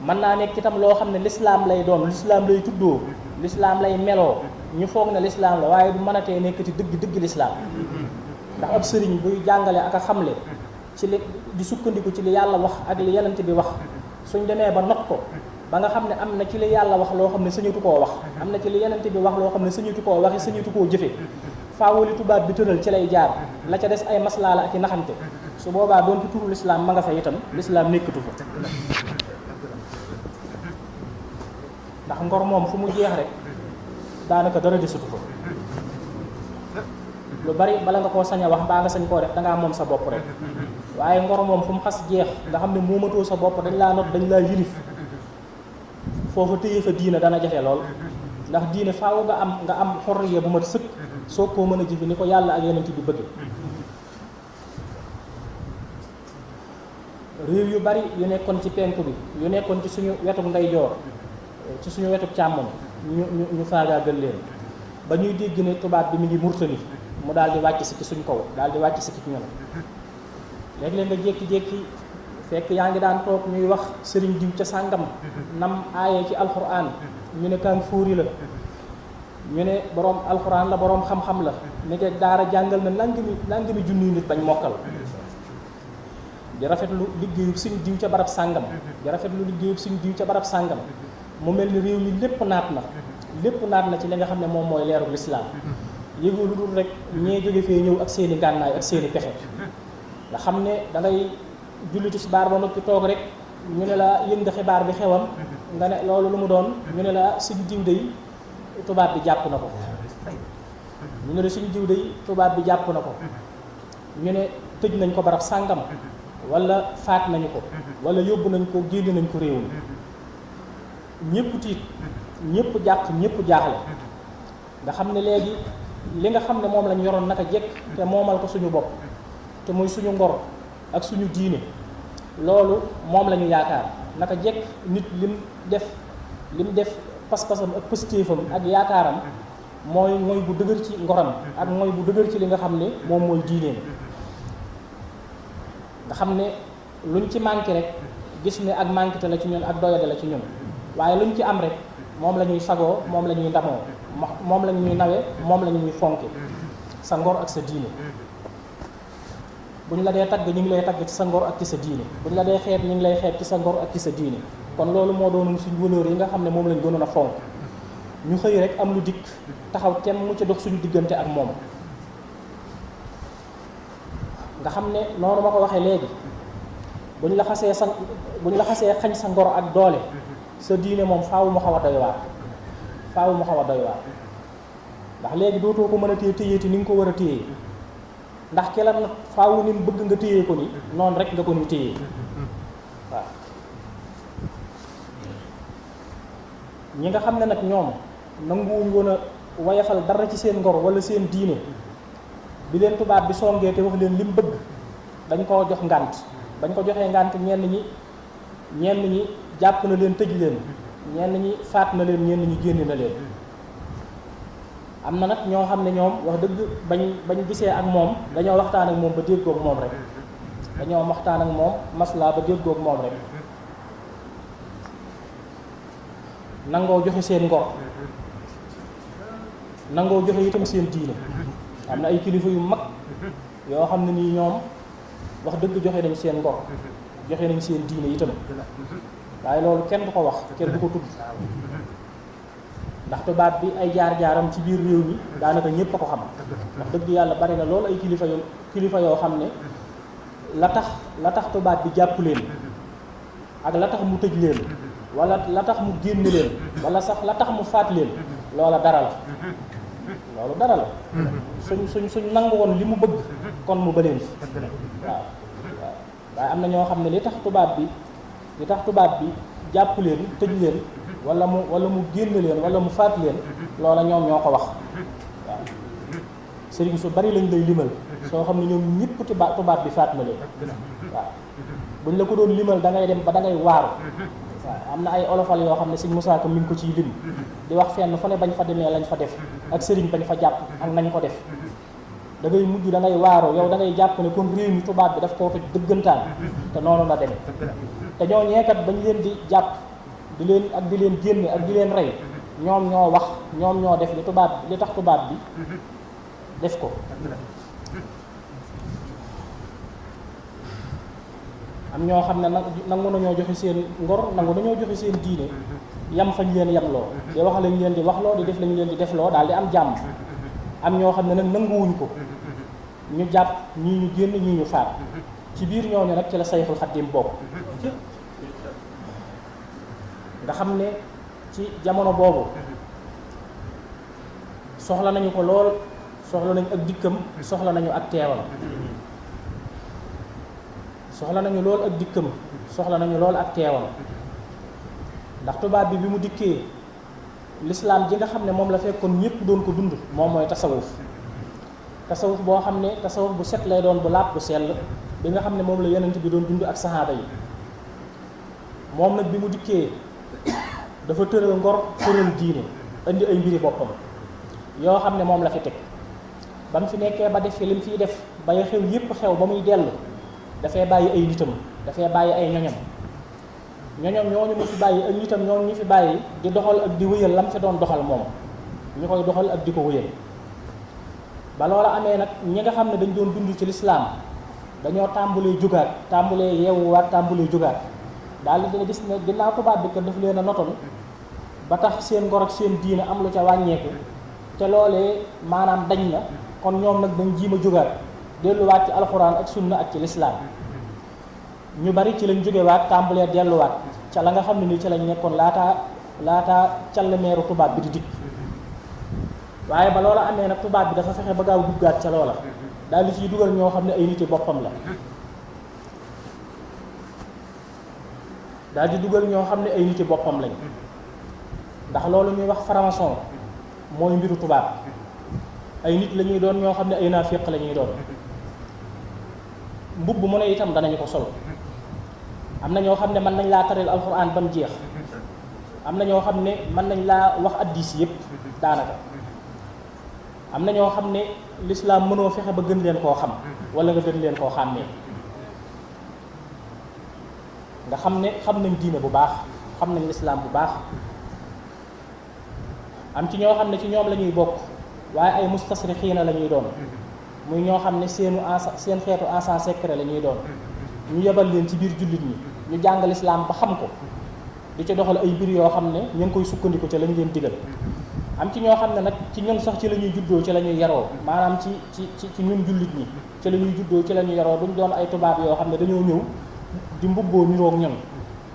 B: mën naa nekk itam loo xam ne lislaam lay doon lislaam lay tuddoo lislaam lay meloo ñu foog na lislaam la waaye du mënatee nekkati dëgg lislaam ndax ab sëriñ buy jàngale ak a xamle ci li di sukkandiku ci li yàlla wax ak li yonent bi wax suñ demee ba not ko ba nga xam ne am na ci li yàlla wax loo xam ne sañatu koo wax am na ci li yonent bi wax loo xam ne sañatu koo waxe sañatu koo jëfe faawali tubaab bi tëral ci lay jaar la ca des ay maslaa la ak i naxante su boobaa doon ci turu lislaam ma nga fa itam lislaam nekkatu fa ndax ngor moom fu mu jeex rek daanaka dara desatu fa lu bari bala nga koo sañ a wax mbaa nga sañ koo def dangaa moom sa bopp rek waaye ngor moom fu mu xas jeex nga xam ne moomatoo sa bopp dañ laa not dañ laa yilif foofu téye fa diina dana jafe lool ndax diine faaw nga am xorriya bu mat sëkk soo koo mën a jëfe ni ko yàlla ak yonent bi bëgg réew yu bari yu nekkoon ci penku bi yu nekkoon ci suñu wetuk ndeyjoor ci suñu wetuk càmmoñ ñu faagaagal leen ba ñuy dégg ne tubaab bi mi ngi murtani mu daal di wàcc si ci suñ kaw daal di wàcc si ci ñun léeg-léeg nga jékki-jékki fekk yaa ngi daan toog ñuy wax sëriñ diw ca sàngam nam aaye ci alxuraan ñu ne kaan fóori la ñu ne boroom alxuraan la boroom xam-xam la nekke daara jàngal na nangami junniy nit bañ mokkal di rafetlu liggéeyub suñ diw ca barab sàngam di rafetlu liggéeyub suñ diw ca barab sàngam mu mel ni réew mi lépp naat na ci li nga xam ne moom mooy leerul lislaam yëgoo lu dul rek ñee jóge fee ñëw ak seeni gànnaay ak seeni pexe nga xam ne da ngay julli tisbaar ba noppi toog rek ñu ne la yëg nga xibaar bi xewam nga ne loolu lu mu doon ñu ne la suñ diw day tubaab bi jàpp na ko ñu ne la suñ diw day tubaab bi jàpp na ko ñu ne tëj nañ ko barab sàngam wala faat nañu ko wala yóbbu nañ ko génne nañ ko réew mi ñëpp tiit ñëpp jàq ñëpp jaaxle nga xam ne léegi li nga xam ne moom lañ yoroon naka jekk te moomal ko suñu bopp te muy suñu ngor ak suñu diine loolu moom la ñu yaakaar naka jekk nit lim def pas-pasam ak pëstéefam ak yaakaaram mooy bu dëgër ci ngoram ak mooy bu dëgër ci li nga xam ne moom mooy diineem nga xam ne luñ ci manqué rek gis ne ak manqué la ci ñun ak doyade la ci ñun waaye luñ ci am rek moom la ñuy sagoo moom la ñuy ndamoo moom la ñuy nawe moom la ñuy fonke sa ngor ak sa diine bu ñu la dee tagg ñu ngi lay tagg ci sa ngor ak ci sa diine bu ñu la dee xeeb ñu ngi lay xeeb ci sa ngor ak ci sa diine kon loolu moo doon suñu valeur yi nga xam ne moom lañ gënoon a fonk ñu xëy rek am lu dikk taxaw tem mu ca dox suñu diggante ak moom nga xam ne noonu ma ko waxee léegi bu ñu la xasee xañ sa ngor ak doole sa diine moom faaw mu xaw a doy waar ndax léegi dootoo ko mën a téyeeti ni nga ko war a téye ndax ki la nag faaw ni mu bëgg nga téye ko ni noonu rek nga ko ni téye waaw ñi nga xam ne nag ñoom nanguwuñ woon a wayafal dara ci seen ngor wala seen diine bi leen tubaab bi songee te wax leen li mu bëgg dañ koo jox ngànt bañ ko joxee ngànt ñenn ñi jàpp na leen tëj leen ñenn ñi faat na leen ñenn ñi génn na leen am na nag ñoo xam ne ñoom wax dëgg bañ gisee ak moom dañoo waxtaan ak moom ba déggoog moom rek dañoo waxtaan ak moom maslaa ba déggoog moom rek nangoo joxe seen ngor nangoo joxe itam seen diine. am na ay kilifa yu mag yoo xam ne nii ñoom wax dëgg joxe nañ seen ngor joxe nañ seen diine itam waaye loolu kenn du ko wax kenn du ko tudd ndax tubaab bi ay jaar-jaaram ci biir réew mi daanaka ñépp a ko xam wax dëgg yàlla bari na loolu ay kilifa yoo xam ne la tax tubaab bi jàpp leen ak la tax mu tëj leen wala la tax mu génn leen wala sax la tax mu faat leen loola dara la loolu dara la suñ nangu woon li mu bëgg kon mu baleen fi waaw waaye am na ñoo xam ne li tax tubaab bi jàpp leen tëj leen wala mu génn leen wala mu faat leen loola ñoom ñoo ko wax waaw sëriñ su bari lañ lay limal soo xam ne ñoom ñëpp tubaab bi faat na leen waaw buñ la ko doon limal da ngay dem ba da ngay waaru waaw am na ay olofal yoo xam ne sëñ Moussa Ka mi ngi ko ciy lim di wax fenn fu ne bañ fa demee lañ fa def ak sëriñ bañ fa jàpp ak nañ ko def da ngay mujj da ngay waaru yow da ngay jàpp ne kon réew mi tubaab bi daf koo toj dëggantaan te noonu la demee te ñoo ñeekat bañ leen di jàpp di leen génne ak di leen rey ñoom ñoo wax ñoom ñoo def li tax tubaab bi def ko. am ñoo xam ne nangu nañoo joxe seen ngor nangu nañoo joxe seen diine yam fañ leen yamloo di wax lañ leen di waxloo di def lañ leen di defloo daal di am jàmm. am ñoo xam ne nag nanguwuñ ko ñu jàpp ñii ñu génn ñii ñu faat ci biir ñooñu nag ci la Sayxul Xaddim bokk. nga xam ne ci jamono boobu soxla nañu ko lool soxla nañu ak dikkam soxla nañu ak teewam soxla nañu lool ak dikkam soxla nañu lool ak teewam ndax tubaab bi mu dikkee lislaam ji nga xam ne moom la fekkoon ñëpp doon ko dund moom mooy tasawuf boo xam ne tasawuf bu set lay doon bu laab bu sell bi nga xam ne moom la yonent bi doon dund ak saxaaba yi moom nag bi mu dikkee dafa tëral ngor tëral diine indi ay mbiri boppam yoo xam ne moom la fi teg ba mu fi nekkee ba def fi li mu fiy def ba xew yépp xew ba muy dellu dafay bàyyi ay nitam dafay bàyyi ay ñoñom ñooñu mu fi bàyyi ak nitam ñooñu ñu fi bàyyi di doxal ak di wëyal lam fi doon doxal moom ñu koy doxal ak di ko wëyal ba loola amee nag ñi nga xam ne dañ doon dund ci lislaam dañoo tàmbulee jugaat tàmbulee yeewuwaat tàmbulee jugaat daal di dina gis ne ginnaaw tubaab bi kat daf leen a notoon ba tax seen ngor ak seen diine am lu ca wàññeeku te loolee maanaam dañ na kon ñoom nag dañ jiima jugaat delluwaat ci alxuraan ak sunna ak ci lislaam ñu bari ci lañ jógewaat tàmbulee delluwaat ca la nga xam ne nii ci lañ nekkoon laataa call meeru tubaab bi di dikk waaye ba loola amee nag tubaab bi dafa fexe ba gaaw duggaat ca loola daal di ciy dugal ñoo xam ne ay niti boppam la daal di dugal ñoo xam ne ay niti boppam lañ ndax loolu ñuy wax franc-maçon mooy mbiru tubaab ay nit la ñuy doon ñoo xam ne ay naafiq la ñuy doon mbubb mu ne itam danañu ko sol am na ñoo xam ne mën nañ laa taril alxuraan ba mu jeex am na ñoo xam ne mën nañ laa wax addis yépp daanaka am na ñoo xam ne lislaam mënoo fexe ba gën leen koo xam wala nga gën leen koo xàmmee nga xam ne xam nañ diine bu baax xam nañ lislaam bu baax am ci ñoo xam ne ci ñoom la ñuy bokk waaye ay mustasrixiina la ñuy doon muy ñoo xam ne seen xeetu agent secret la ñuy doon ñu yebal leen ci biir jullit ñi ñu jàng lislaam ba xam ko di ci doxal ay mbir yoo xam ne ñu ngi koy sukkandiku ca lañ leen digal am ci ñoo xam ne nag ci ñun sax ci la ñuy juddoo ci la ñuy yaroo maanaam ci ñun jullit ñi ci la ñuy juddoo ci la ñuy yaroo duñ doon ay tubaab yoo xam ne dañoo ñëw di mbubboo niroog ñun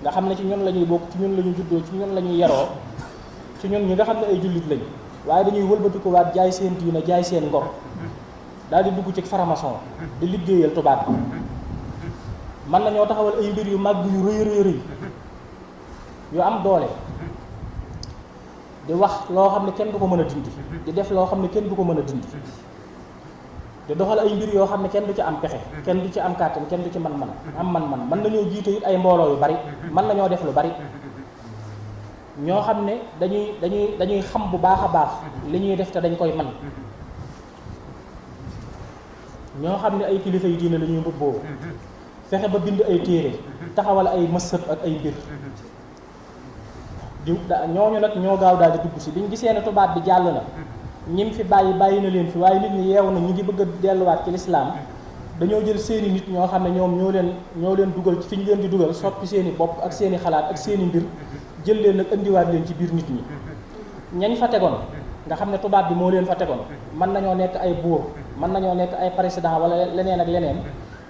B: nga xam ne ci ñun la ñuy bokk ci ñun la ñuy juddoo ci ñun la ñuy yaroo ci ñun ñi nga xam ne ay jullit lañ waaye dañuy wëlbatikuwaat jaay seen diina jaay seen ngor daal di dugg ci franc-maçon di liggéeyal tubaab bi mën nañoo taxawal ay mbir yu màgg yu rëy rëy yu am doole di wax loo xam ne kenn du ko mën a dindi di def loo xam ne kenn du ko mën a dindi di doxal ay mbir yoo xam ne kenn du ci am pexe kenn du ci am kàttan kenn du ci man mën nañoo jiite it ay mbooloo yu bari mën nañoo def lu bari ñoo xam ne dañuy xam bu baax a baax li ñuy def te dañ koy man ñoo xam ne ay kilifa yu diine la ñuy mbubboo fexe ba bind ay téere taxawal ay mësëb ak ay mbir ñooñu nag ñoo gaaw daal di dugg si biñ gisee ne tubaab bi jàll na ñim fi bàyyi na leen fi waaye nit ñi yeewu na ñu ngi bëgg a delluwaat ci lislaam dañoo jël seeni nit ñoo xam ne ñoom ñoo leen dugal ci fi ñu leen di dugal soppi seeni bopp ak seeni xalaat ak seeni mbir jël leen nag indiwaat leen ci biir nit ñi ñañ fa tegoon nga xam ne tubaab bi moo leen fa tegoon mën nañoo nekk ay buur mën nañoo nekk ay président wala leneen ak leneen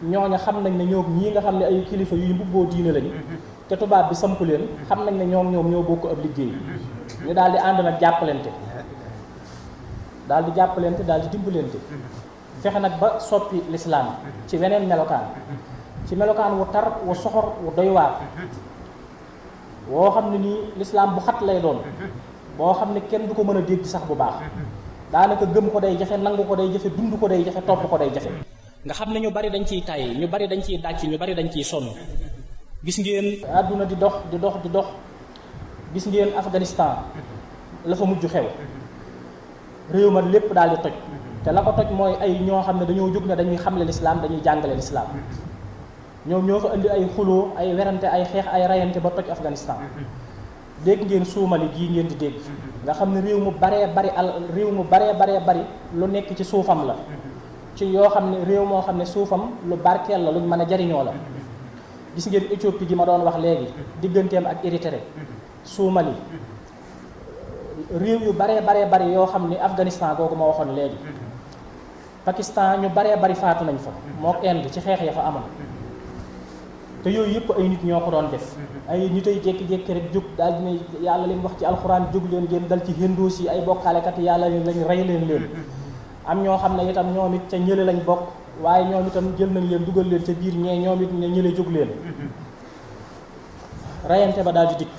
B: ñooña xam nañ ne ñoom ñii nga xam ne ay kilifa yuy mbubboo diine lañ te tubaab bi samp leen xam nañ ne ñoom ñoo bokk ab liggéey ñu daal di ànd nag jàppalante daal di dimbalante fexe nag ba soppi lislaam ci weneen melokaan wu tar wu soxor wu doy waar woo xam ne nii lislaam bu xat lay doon boo xam ne kenn du ko mën a dégg sax bu baax daanaka gëm ko day jafe nangu ko day jafe dund ko day jafe topp ko day jafe nga xam ne ñu bari dañ ciy tàyyi ñu bari dañ ciy dàcc ñu bari dañ ciy sonn gis ngeen àdduna di dox gis ngeen Afghanistan la fa mujj xew réew ma lépp daal di toj te la ko toj mooy ay ñoo xam ne dañoo jóg ne dañuy xamle lislaam dañuy jàngale lislaam ñoom ñoo fa indi ay xuloo ay werante ay xeex ay rayante ba toj Afghanistan dégg ngeen Soomali gii ngeen di dégg nga xam ne réew mu baree bari lu nekk ci suufam la ci yoo xam ne réew moo xam ne suufam lu barkeel la luñ mën a jariñoo la gis ngeen Éthiopie gi ma doon wax léegi digganteem ak Érythrée Soomali réew yu baree bari yoo xam ne Afghanistan googu ma waxoon léegi Pakistan ñu baree bari faatu nañ fa mook Inde ci xeex ya fa amoon te yooyu yëpp ay nit ñoo ko doon def ay nit ay jékki-jékki rek jóg daal dina yàlla leen wax ci alxuraan jóg leen ngeen dal ci hinduus yi ay bokkaalekat yàlla leen lañ rey leen am ñoo xam ne itam ñoom it ca ñële lañ bokk waaye ñoom itam jël nañ leen dugal leen ca biir ñee ñoom it ne ñële jóg leen reyante ba daal di dikk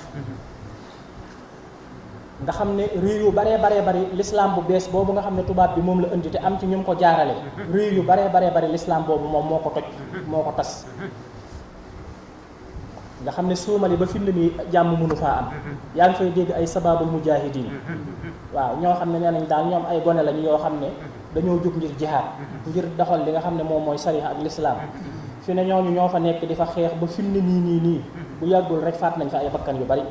B: nga xam ne réew yu baree bari l'islam bu bees boobu nga xam ne tubaab bi moom la indi te am ci ñu ko jaarale réew yu baree bari l'islam boobu moom moo ko toj moo ko tas nga xam ne Soomali ba fi mu ne nii jàmm mënu faa am yaa ngi fay dégg ay sababul mujahidin waaw ñoo xam ne nee nañ daal ñoom ay gone lañu yoo xam ne dañoo jóg ngir jihaad ngir doxal li nga xam ne moom mooy sariya ak l'islam fi ne ñooñu ñoo fa nekk di fa xeex ba fi mu ne nii bu yàggul rek faat nañ fa ay bakkan yu bari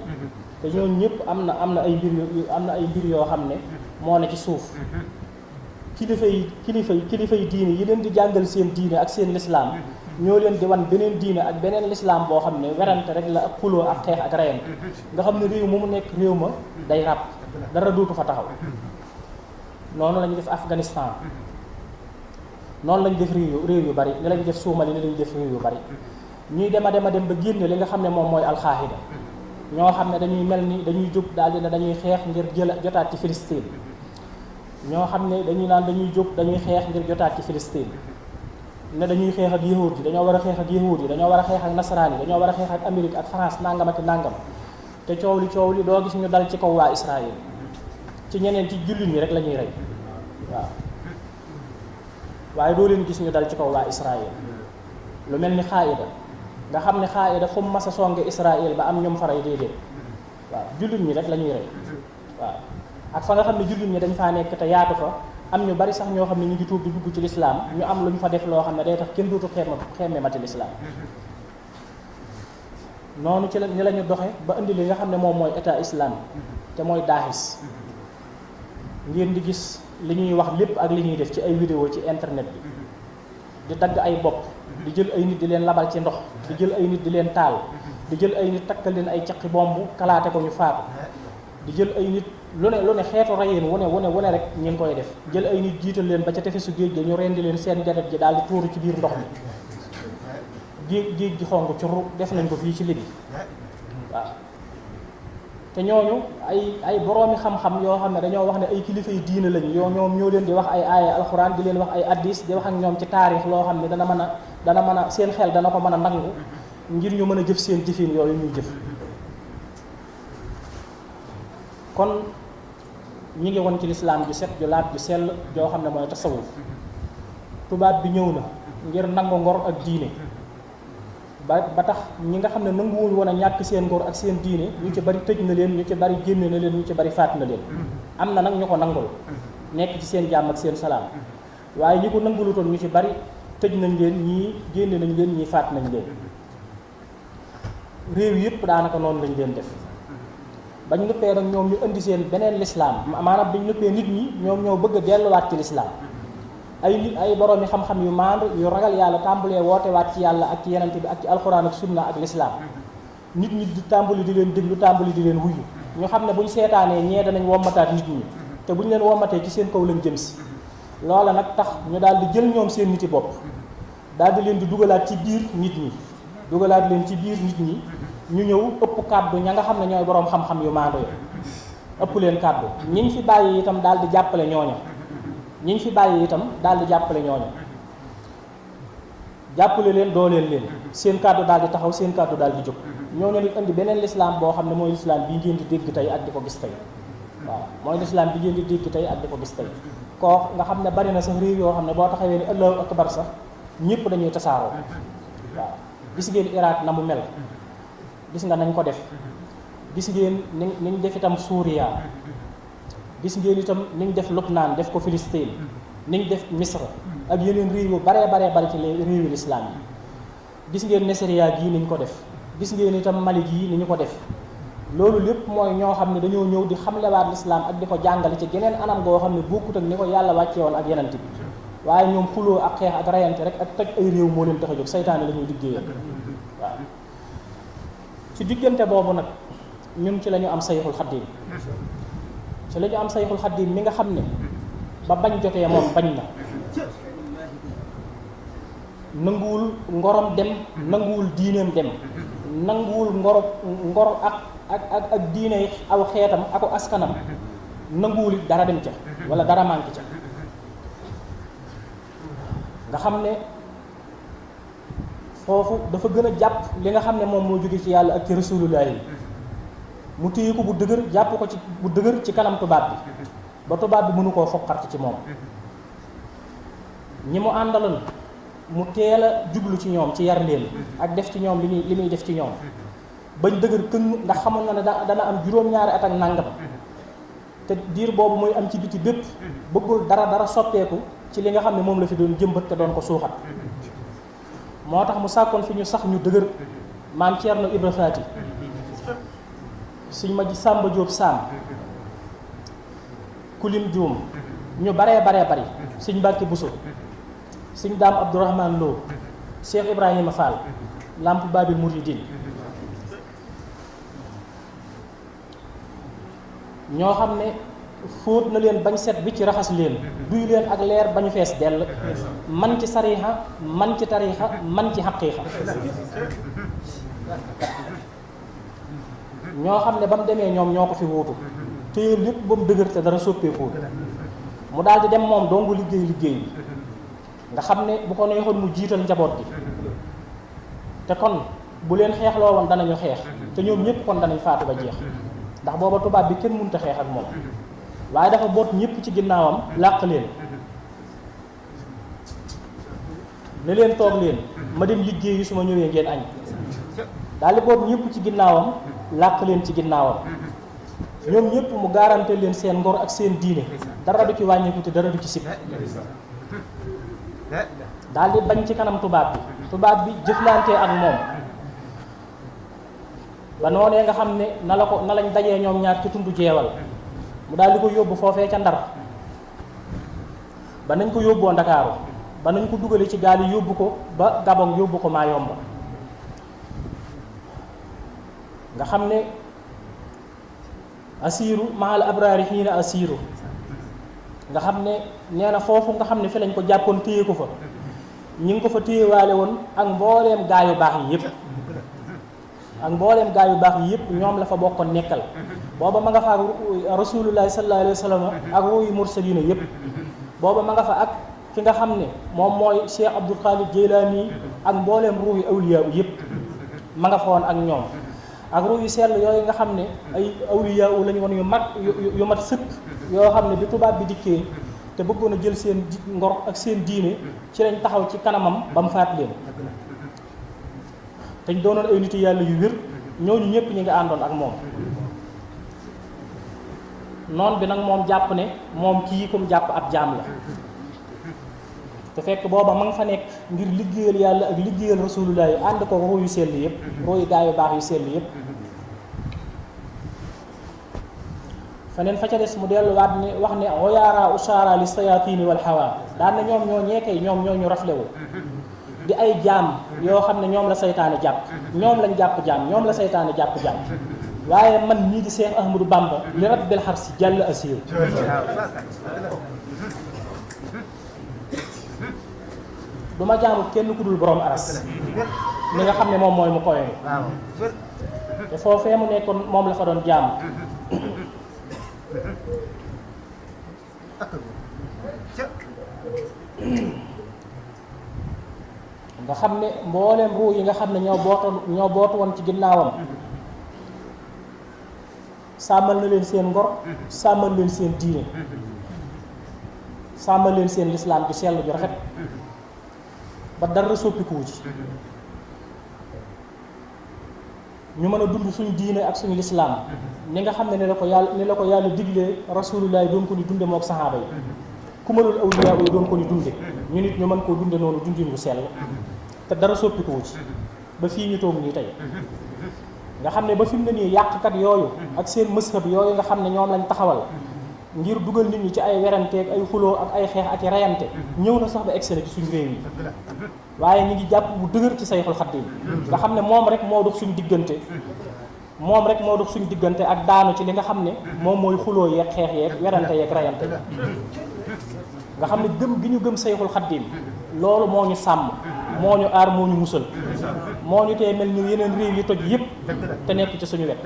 B: te ñooñu ñëpp am na ay mbir yoo xam ne moo ne ci suuf kilifa yi diine yi leen di jàngal seen diine ak seen l'islam ñoo leen di wan beneen diine ak beneen l'islam boo xam ne werante rek la ak xuloo ak xeex ak reyante nga xam ne réew mu nekk réew ma day ràpp dara dootu fa taxaw noonu lañu def Afghanistan noonu lañu def réew yu bari ni lañu def Soomali ni lañu def réew yu bari ñuy dem ba génne li nga xam ne moom mooy alxaahida ñoo xam ne dañuy mel ni dañuy jóg daal di ne dañuy xeex ngir jotaat ci Palestine ñoo xam ne dañuy naan dañuy jóg dañuy xeex ngir jotaat ci Palestine ne dañuy xeex ak yahuud yi dañoo war a xeex ak yahuud yi dañoo war a xeex ak nasaraan yi dañoo war a xeex ak Amérique ak France nangam ak nangam te coow li doo gis ñu dal ci kaw waa Israël ci ñeneen ci jullit ñi rek la ñuy rey waaw waaye doo leen gis ñu dal ci kaw waa Israël lu mel ni Xaayida nga xam ne Xaayida fu mu mas a songe Israël ba am ñoom faray déedéet waaw jullit ñi rek la ñuy rey waaw ak fa nga xam ne jullit ñi dañ faa nekk te yaatu fa am ñu bari sax ñoo xam ne ñu ngi tuub di dugg ci lislaam ñu am lu ñu fa def loo xam ne day tax kenn dootu xemme mati lislaam noonu ci ni la ñu doxe ba indi li nga xam ne moom mooy état islamique te mooy daaxis ngeen di gis li ñuy wax lépp ak li ñuy def ci ay vidéo ci internet bi di dagg ay bopp di jël ay nit di leen labal ci ndox di jël ay nit di leen taal di jël ay nit takkal leen ay caqi bomb kalaate ko ñu faatu di jël ay nit lu ne xeetu rayeen wu ne rek ñu ngi koy def jël ay nit jiital leen ba ca tefesu géej ga ñu rendi leen seen deret ji daal di tuuru ci biir ndox mi géej gi xong curu def nañ ko fii ci Libi waaw te ñooñu ay boroomi xam-xam yoo xam ne dañoo wax ne ay kilifa yi diine lañu ñoom ñoo leen di wax ay aaya alxuraan di leen wax ay addis di wax ak ñoom ci taarix loo xam ne dana mën a seen xel dana ko mën a nangu ngir ñu mën a jëf seen jëfin yooyu ñuy jëf kon ñi ngi woon ci lislaam ju set ju laat ju sell joo xam ne mooy tasawuf tubaab bi ñëw na ngir nangu ngor ak diine ba tax ñi nga xam ne nanguwuñ woon a ñàkk seen ngor ak seen diine ñu ci bari tëj na leen ñu ci bari génne na leen ñu ci bari faat na leen am na nag ñu ko nangul nekk ci seen jàmm ak seen salaam waaye ñi ko nangulutoon ñu ci bari tëj nañ leen ñii génne nañ leen ñii faat nañ leen réew yëpp daanaka noonu lañ leen def bañ nëppee nag ñoom ñu indi seen beneen lislaam maanaam bañ nëppee nit ñi ñoom ñoo bëgg a delluwaat ci lislaam ay boroomi xam-xam yu maandu yu ragal yàlla tàmbalee woote waat ci yàlla ak ci yenente bi ak ci alxuraan ak sunna ak lislaam nit ñi di tàmbali di leen déglu tàmbali di leen wuyu ñu xam ne buñ seetaanee ñee danañ wommataat nit ñi te buñ leen wommatee ci seen kaw lañ jëm si loola nag tax ñu daal di jël ñoom seen niti bopp daal di leen di dugalaat ci biir nit ñi dugalaat leen ci biir nit ñi ñu ñëw ëpp kàddu ña nga xam ne ñooy boroom xam-xam yu maandu yi ëpp leen kàddu ñiñ fi bàyyi itam daal di jàppale ñooña ñiñ fi bàyyi itam daal di jàppale ñooña jàppale leen dooleel leen seen kàddu daal di taxaw seen kàddu daal di jóg ñooñu nag indi beneen lislaam boo xam ne mooy lislaam bi ngeen di dégg tey ak di ko gis tey waaw mooy lislaam bi ngeen di dégg tey ak di ko gis tey koo nga xam ne bari na sax réew yoo xam ne boo taxawee ni allahu akbar sax ñëpp dañuy tasaaroo waaw gis ngeen Irak na mu mel gis nga nañ ko def gis ngeen niñ def itam Suuriya gis ngeen itam niñ def Lubnaan def ko Filistin niñ def Misra ak yeneen réew yu baree bari ci réewi lislaam yi gis ngeen Nigeria gii niñ ko def gis ngeen itam Mali gii ni ñu ko def loolu lépp mooy ñoo xam ne dañoo ñëw di xamlewaat lislaam ak di ko jàngale ci geneen anam goo xam ne bokkut ak ni ko yàlla wàcce woon ak yenant bi waaye ñoom xuloo ak xeex ak rayante rek ak toj ay réew moo leen tax a jóg saytaane la ñuy liggéeyal waaw ci diggante boobu nag ñun ci la ñu am sayxul xaddiim ci la ñu am sayxul xaddiim mi nga xam ne ba bañ jotee moom bañ na nanguwul ngorom dem nanguwul diineem dem nanguwul ngor ak diine aw xeetam ako askanam nanguwul dara dem ca wala dara manqué ca nga xam ne foofu dafa gën a jàpp li nga xam ne moom moo jóge ci yàlla ak ci rasulullah yi mu téye ko bu dëgër jàpp ko ci bu dëgër ci kanam tubaab bi ba tubaab bi mënu koo foqarti ci moom ñi mu àndaloon mu teel a jublu ci ñoom ci yar leen ak def ci ñoom li muy def ci ñoom bañ dëgër këng ndax xamoon na ne dana am juróom-ñaari at ak nàngam te diir boobu muy am ci biti bépp bëggul dara soppeeku ci li nga xam ne moom la fi doon jëmbat te doon ko suuxat moo tax mu sàkkoon fi ñu sax ñu dëgër maam Thierno Ibra Faati suñ ma ji Sàmba Jóob Saam Kulim Juum ñu baree bari suñ Mbàkke Buso suñ Daam Abdourahman Lo Cheikh Ibrahima Fall Lamp Babil Mouridine ñoo xam ne fóot na leen bañ set bi ci raxas leen duy leen ak leer bañu fees dell man ci sariixa man ci tariixa man ci xaqiiqa ñoo xam ne ba mu demee ñoom ñoo ko fi wuutu téye lépp ba mu dëgër te dara soppeekoo mu daal di dem moom dongu liggéey bi nga xam ne bu ko neexoon mu jiital njaboot gi te kon bu leen xeexloo woon danañu xeex te ñoom ñëpp kon danañ faatu ba jeex ndax booba tubaab bi kenn mënut a xeex ak moom waaye dafa boot ñëpp ci ginnaawam làq leen ne leen toog leen ma dem liggéey yi su ma ñëwee ngeen añ daal di boot ñëpp ci ginnaawam làq leen ci ginnaawam ñoom ñëpp mu garanté leen seen ngor ak seen diine dara du ci wàññiku te dara du ci sikk daal di bañ ci kanam tubaab bi jëflante ak moom ba noonee nga xam ne na lañ dajee ñoom ñaar ci tundu jeewal mu daal di ko yóbbu foofee ca Ndar ba nañ ko yóbboo Ndakaaru ba nañ ko dugale ci gaal yi yóbbu ko ba Gabon yóbbu ko Mayomba nga xam ne asiiru mahal abraari xiina asiiru nga xam ne nee na foofu nga xam ne fi lañ ko jàppoon téye ko fa ñi ngi ko fa téyewaale woon ak mbooleem gaa yu baax yi yëpp ñoom la fa bokkoon nekkal booba ma nga fa ak rasulullahi sallallahu alayhi wa sallam ak ruuyu mursalina yëpp booba ma nga fa ak ki nga xam ne moom mooy Cheikh Abdul Xaadir Jeylaani ak mbooleem ruuyu awliya yëpp ma nga fa woon ak ñoom ak ruuyu sell yooyu nga xam ne ay awliya lañu woon yu mat sëkk yoo xam ne bi tubaab bi dikkee te bëggoon a jël seen ngor ak seen diine ci lañ taxaw ci kanamam ba mu faat leen te ñu doonoon ay nit yàlla yu wér ñooñu ñëpp ñi nga àndoon ak moom noon bi nag moom jàpp ne moom kii kum jàpp ab jaam la te fekk booba ma nga fa nekk ngir liggéeyal yàlla ak liggéeyal rasulullah yi ànd ko roo yu sell yëpp roo yu gaa yu baax yu sell yëpp feneen fa ca des mu delluwaat ne wax ne oyaara ushaara li sayatini wal hawa daan na ñoom ñoo ñeekay ñoom ñoo ñu raflewu di ay jaam yoo xam ne ñoom la saytaane jàpp ñoom lañ jàpp jaam ñoom la saytaane jàpp jaam waaye man mii di Seex Ahmadu Bamba li rabbil harsi jàll asiir du ma jaamu kenn ku dul borom aras mi nga xam ne moom mooy mu koy te foofee mu nekkoon moom la fa doon jaamu nga xam ne mbooleem ruu yi nga xam ne ñoo bootu woon ci ginnaawam sàmmal na leen seen ngor sàmmal leen seen diine sàmmal leen seen lislaam ju sell ju rafet ba dara soppikuwu ci ñu mën a dund suñu diine ak suñu lislaam ni nga xam ne ni la ko yàlla diglee rasulullah doon ko ni dunde mook saxaaba yi ku mënul awliya yi doon ko ni dunde ñu nit ñu mën koo dunde noonu dundin wu sell te dara soppikuwu ci ba fii ñu toog nii tey nga xam ne ba fi mu ne nii yàqkat yooyu ak seen mëshab yooyu nga xam ne ñoom lañ taxawal ngir dugal nit ñi ci ay weranteeg ay xuloo ak ay xeex ak i reyante ñëw na sax ba excellé ci suñu réew yi waaye ñu ngi jàpp bu dëgër ci Sayxul Xadiim nga xam ne moom rek moo dox suñu diggante ak daanu ci li nga xam ne moom mooy xuloo yeeg xeex yeeg werante yeeg reyante nga xam ne gëm gi ñu gëm Sayxul Xadiim loolu moo ñu sàmm moo ñu aar moo ñu musal moo ñu tee mel ni yeneen réew yi toj yépp te nekk ci suñu wet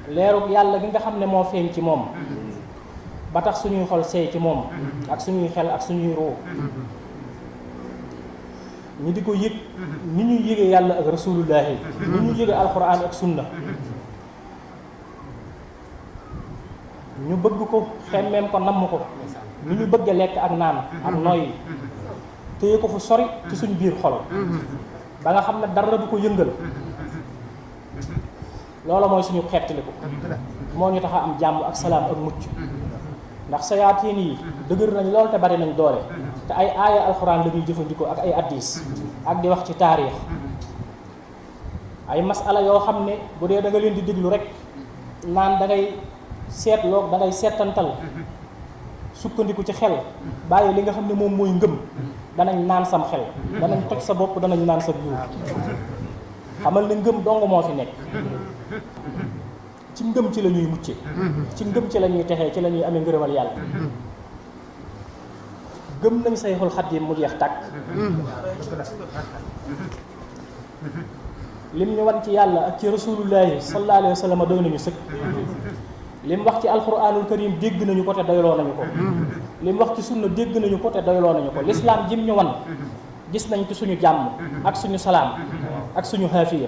B: leerug yàlla gi nga xam ne moo feeñ ci moom ba tax suñuy xol seey ci moom ak suñuy xel ak suñuy ruu ñu di ko yëg ni ñuy yëgee yàlla ak rasulullahi ni ñuy yëgee alquran ak sunna ñu bëgg ko xemmeem ko namm ko ni ñu bëgg lekk ak naan ak noyyi téye ko fu sori ci suñu biir xol ba nga xam ne dara du ko yëngal loola mooy suñu xettaliku moo ñu tax a am jàmm ak salaam ak mucc ndax sayaatiin yi dëgër nañ lool te bari nañ doole te ay aaya alxuraan la ñuy jëfandikoo ak ay addis ak di wax ci taarix ay masala yoo xam ne bu dee da nga leen di déglu rek naan da ngay seetloo da ngay seetantal sukkandiku ci xel bàyyi li nga xam ne moom mooy ngëm danañ naan sam xel danañ toj sa bopp danañ naan sa yuur xamal ne ngëm dong moo fi nekk ci ngëm ci la ñuy mucce ci ngëm ci la ñuy texee ci la ñuy amee ngërëmal yàlla gëm nañ Sayxul Xadiim mu jeex tàkk lim ñu wan ci yàlla ak ci rasulullahi sallallahu alayhi wa sallam doy nañu sëkk lim wax ci alquranul karim dégg nañu ko te doyloo nañu ko lim wax ci sunna dégg nañu ko te doyloo nañu ko lislaam jim ñu wan gis nañ ci suñu jàmm ak suñu salaam ak suñu xaafiya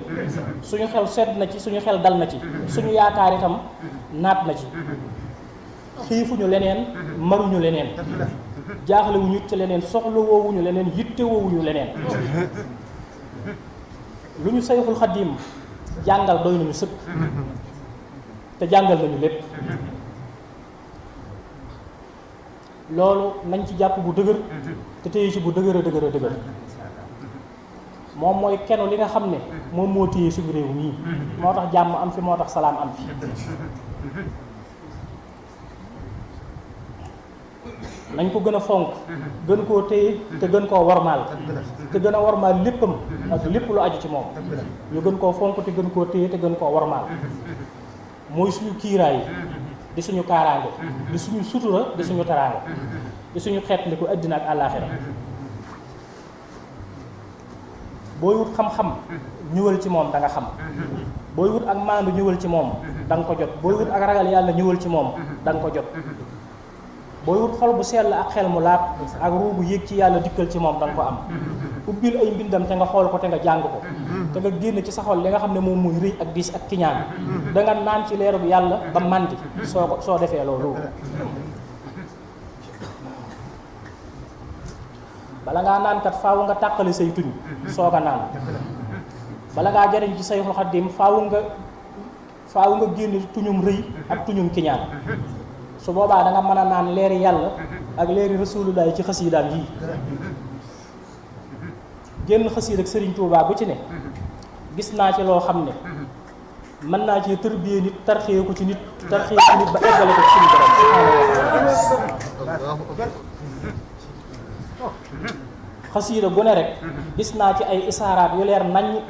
B: suñu xel sedd na ci suñu xel dal na ci suñu yaakaar itam naat na ci xiifuñu leneen maruñu leneen jaaxlewuñu ci leneen soxla woowuñu leneen yitte woowuñu leneen lu ñu Sayxul Xadiim jàngal doy nañu sëkk te jàngal nañu lépp loolu nañ ci jàpp bu dëgër te téye ci bu dëgër a dëgër a dëgër moom mooy kenn li nga xam ne moom moo téye suñu réew mii moo tax jàmm am fi moo tax salaam am fi nañ ko gën a fonk gën koo téye te gën koo warmaal te gën a warmaal léppam ak lépp lu aju ci moom ñu gën koo fonk te gën koo téye te gën koo warmaal mooy suñu kiiraay di suñu kaaraange di suñu sutura di suñu taraange di suñu xeet li ko àddina ak àllaaxira booy wut xam-xam ñëwal ci moom da nga xam booy wut ak maandu ñëwal ci moom da nga ko jot booy wut ak ragal yàlla ñëwal ci moom da nga ko jot booy wut xol bu sell ak xel mu laab ak ruu bu yéeg ci yàlla dikkal ci moom da nga ko am ubbil ay mbindam te nga xool ko te nga jàng ko te nga génn ci sa xol li nga xam ne moom muy rëy ak diis ak kiñaan da nga naan ci leeru bi yàlla ba màndi soo defee loolu bala ngaa naan kat faaw nga tàqale say tuñ soog a naan bala ngaa jariñ ci Sayxul Xadiim faaw nga génn tuñum rëy ak tuñum kiñaan su boobaa da nga mën a naan leeri yàlla ak leeri rasulullahi ci xasiidaam yii génn xasiid ak Sëriñ Tuubaa bu ci ne gis naa ci loo xam ne mën naa ci tërbiyee nit tarxee ko ci nit tarxee ko ci nit ba eggale ko ci suñu borom subhaanahu wa taala xasiida gu ne rek gis naa ci ay isaaraat yu leer naññ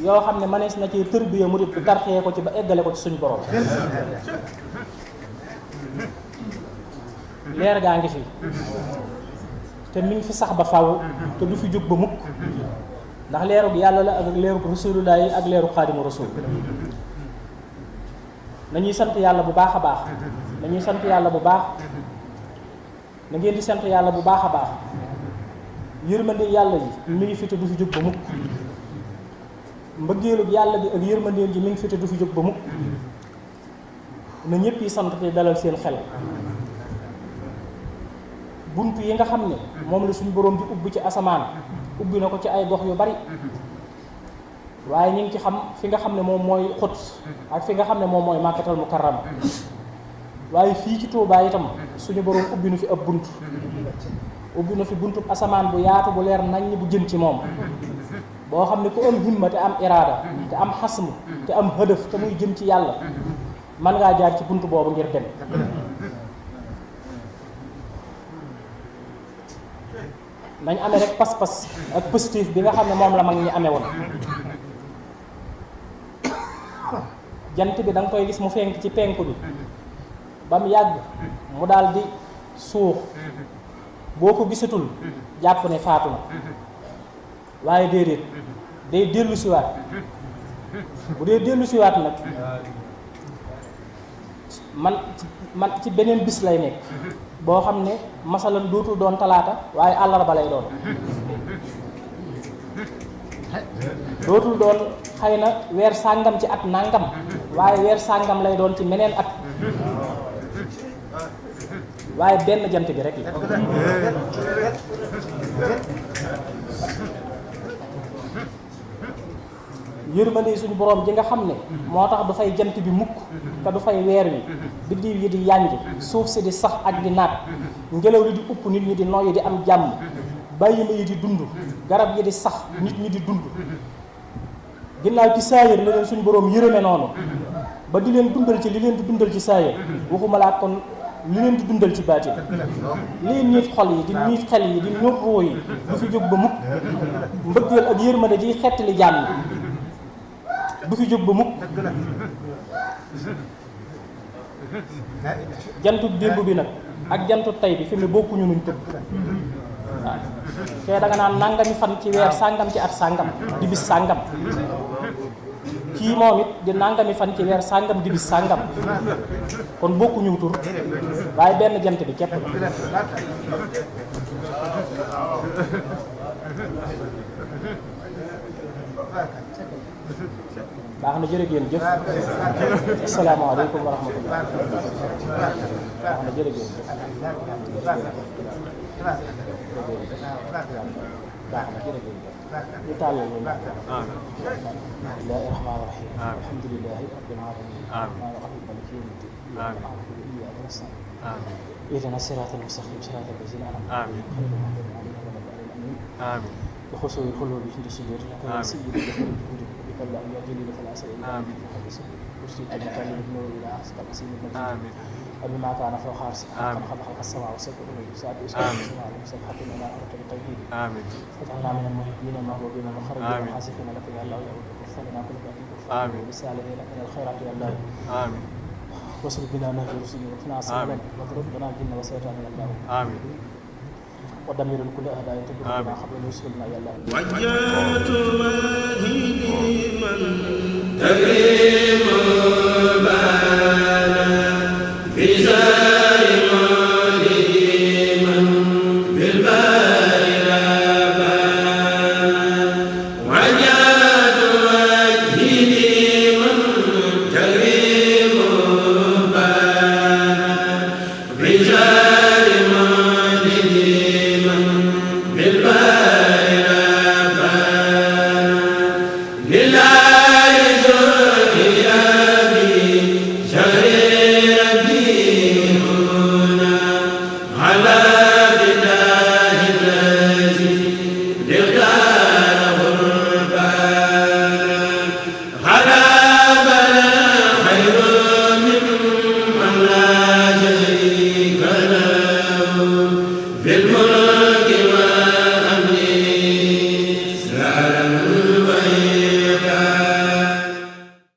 B: yoo xam ne mënees na ci tërbiyee murit bi tarxee ko ci ba eggale ko ci suñu borom leer gaa ngi fi te mi ngi fi sax ba faw te du fi jóg ba mukk ndax leerug yàlla la ak leerug rasulullah yi ak leerug xaadimu rasul nañuy sant yàlla bu baax a baax nañuy sant yàlla bu baax na ngeen di sant yàlla bu baax a baax yërmande yàlla yi mi ngi fi te du fi jóg ba mukk mbëggeelug yàlla bi ak yërmandeel ji mi ngi fi te du fi jóg ba mukk na ñëpp yi sant te dalal seen xel bunt yi nga xam ne moom la suñu boroom di ubbi ci asamaan ubbi na ko ci ay gox yu bari waaye ñu ngi ci xam fi nga xam ne moom mooy Quds ak fi nga xam ne moom mooy Makkatal Mukarrama waaye fii ci Tuubaa itam suñu boroom ubbi na fi ab bunt ubbi na fi buntu asamaan bu yaatu bu leer naññ bu jëm ci moom boo xam ne ku am himma te am iraada te am xasm te am hëdëf te muy jëm ci yàlla mën ngaa jaar ci bunt boobu ngir dem nañ amee rek pas-pas ak positif bi nga xam ne moom la mag ñi amee woon jant bi da nga koy gis mu fenk ci penku bi ba mu yàgg mu daal di suux boo ko gisatul jàpp ne faatu na waaye déedéet day dellu siwaat bu dee dellu siwaat nag man ci beneen bis lay nekk boo xam ne masalan dootul doon talaata waaye àllarba lay doon dootul doon xëy na weer sàngam ci at nàngam waaye weer sàngam lay doon ci meneen at waaye benn jant bi rek la yërmande suñu borom ji nga xam ne moo tax du fay jant bi mukk te du fay weer wi biddiw yi di yànji suuf si di sax ak di naat ngelaw li di upp nit ñi di noyyi di am jàmm bàyyima yi di dund garab yi di sax nit ñi di dund ginnaaw ci saayir la leen suñu borom yërëme noonu ba di leen dundal ci li leen di dundal ci saayir waxuma laa kon li leen di dundal ci baatin lii niit xol yi di niit xel yi di ñóot roo yi du fi jóg ba mukk mbëggeel ak yërmande ji xettali jàmm du fi jóg ba mukk jantu démb bi nag ak jantu tey bi fi mu ne bokkuñu nuñ tëb waaw kee da nga naan nangami fan ci weer sàngam ci at sàngam di bis sàngam kii moom it di nangami fan ci weer sàngam di bis sàngam kon bokkuñu tur waaye benn jant bi képp la baax na jërë ngeen jëf asalaamaaleykum wa rahmatullah baax na jërë ngeen jëf baax na jërë ngeen jëf ñu tàllal ñu bismillahi rahmaani rahim alhamdulillahi rabbil alamin rahmaani rahim maliki yawmi ddin iyyaka na'budu wa iyyaka nasta'in ihdina siratal mustaqim siratal lazina an'amta alayhim ghayril maghdubi alayhim amin وخسوا القلوب عند سجود لك يا سيدي بك الله يا جليل فلا أسأل إلا أنت وارشد المكان بالنور إلى أحسن القسيم المجيد وبما كان فوق عرش خلق خلق السماء والسبع والساعة وسبع السماء والسبع حتى لنا أردت بالتوحيد واجعلنا من المحبين المغلوبين المخرجين الحاسفين لك يا الله يا وفقنا كل بأن كفار ورسالة لك من الخيرات يا الله واصرف بنا نهج رسلك وقنا عصيبا واضرب بنا الجن والشيطان يا الله ودمر كل أهداء تدر بنا قبل وصولنا يا الله
A: وجهت وجهي من تكريم بان في زار مولده من بالبار ربان وجهت وجهي من تكريم بان في زار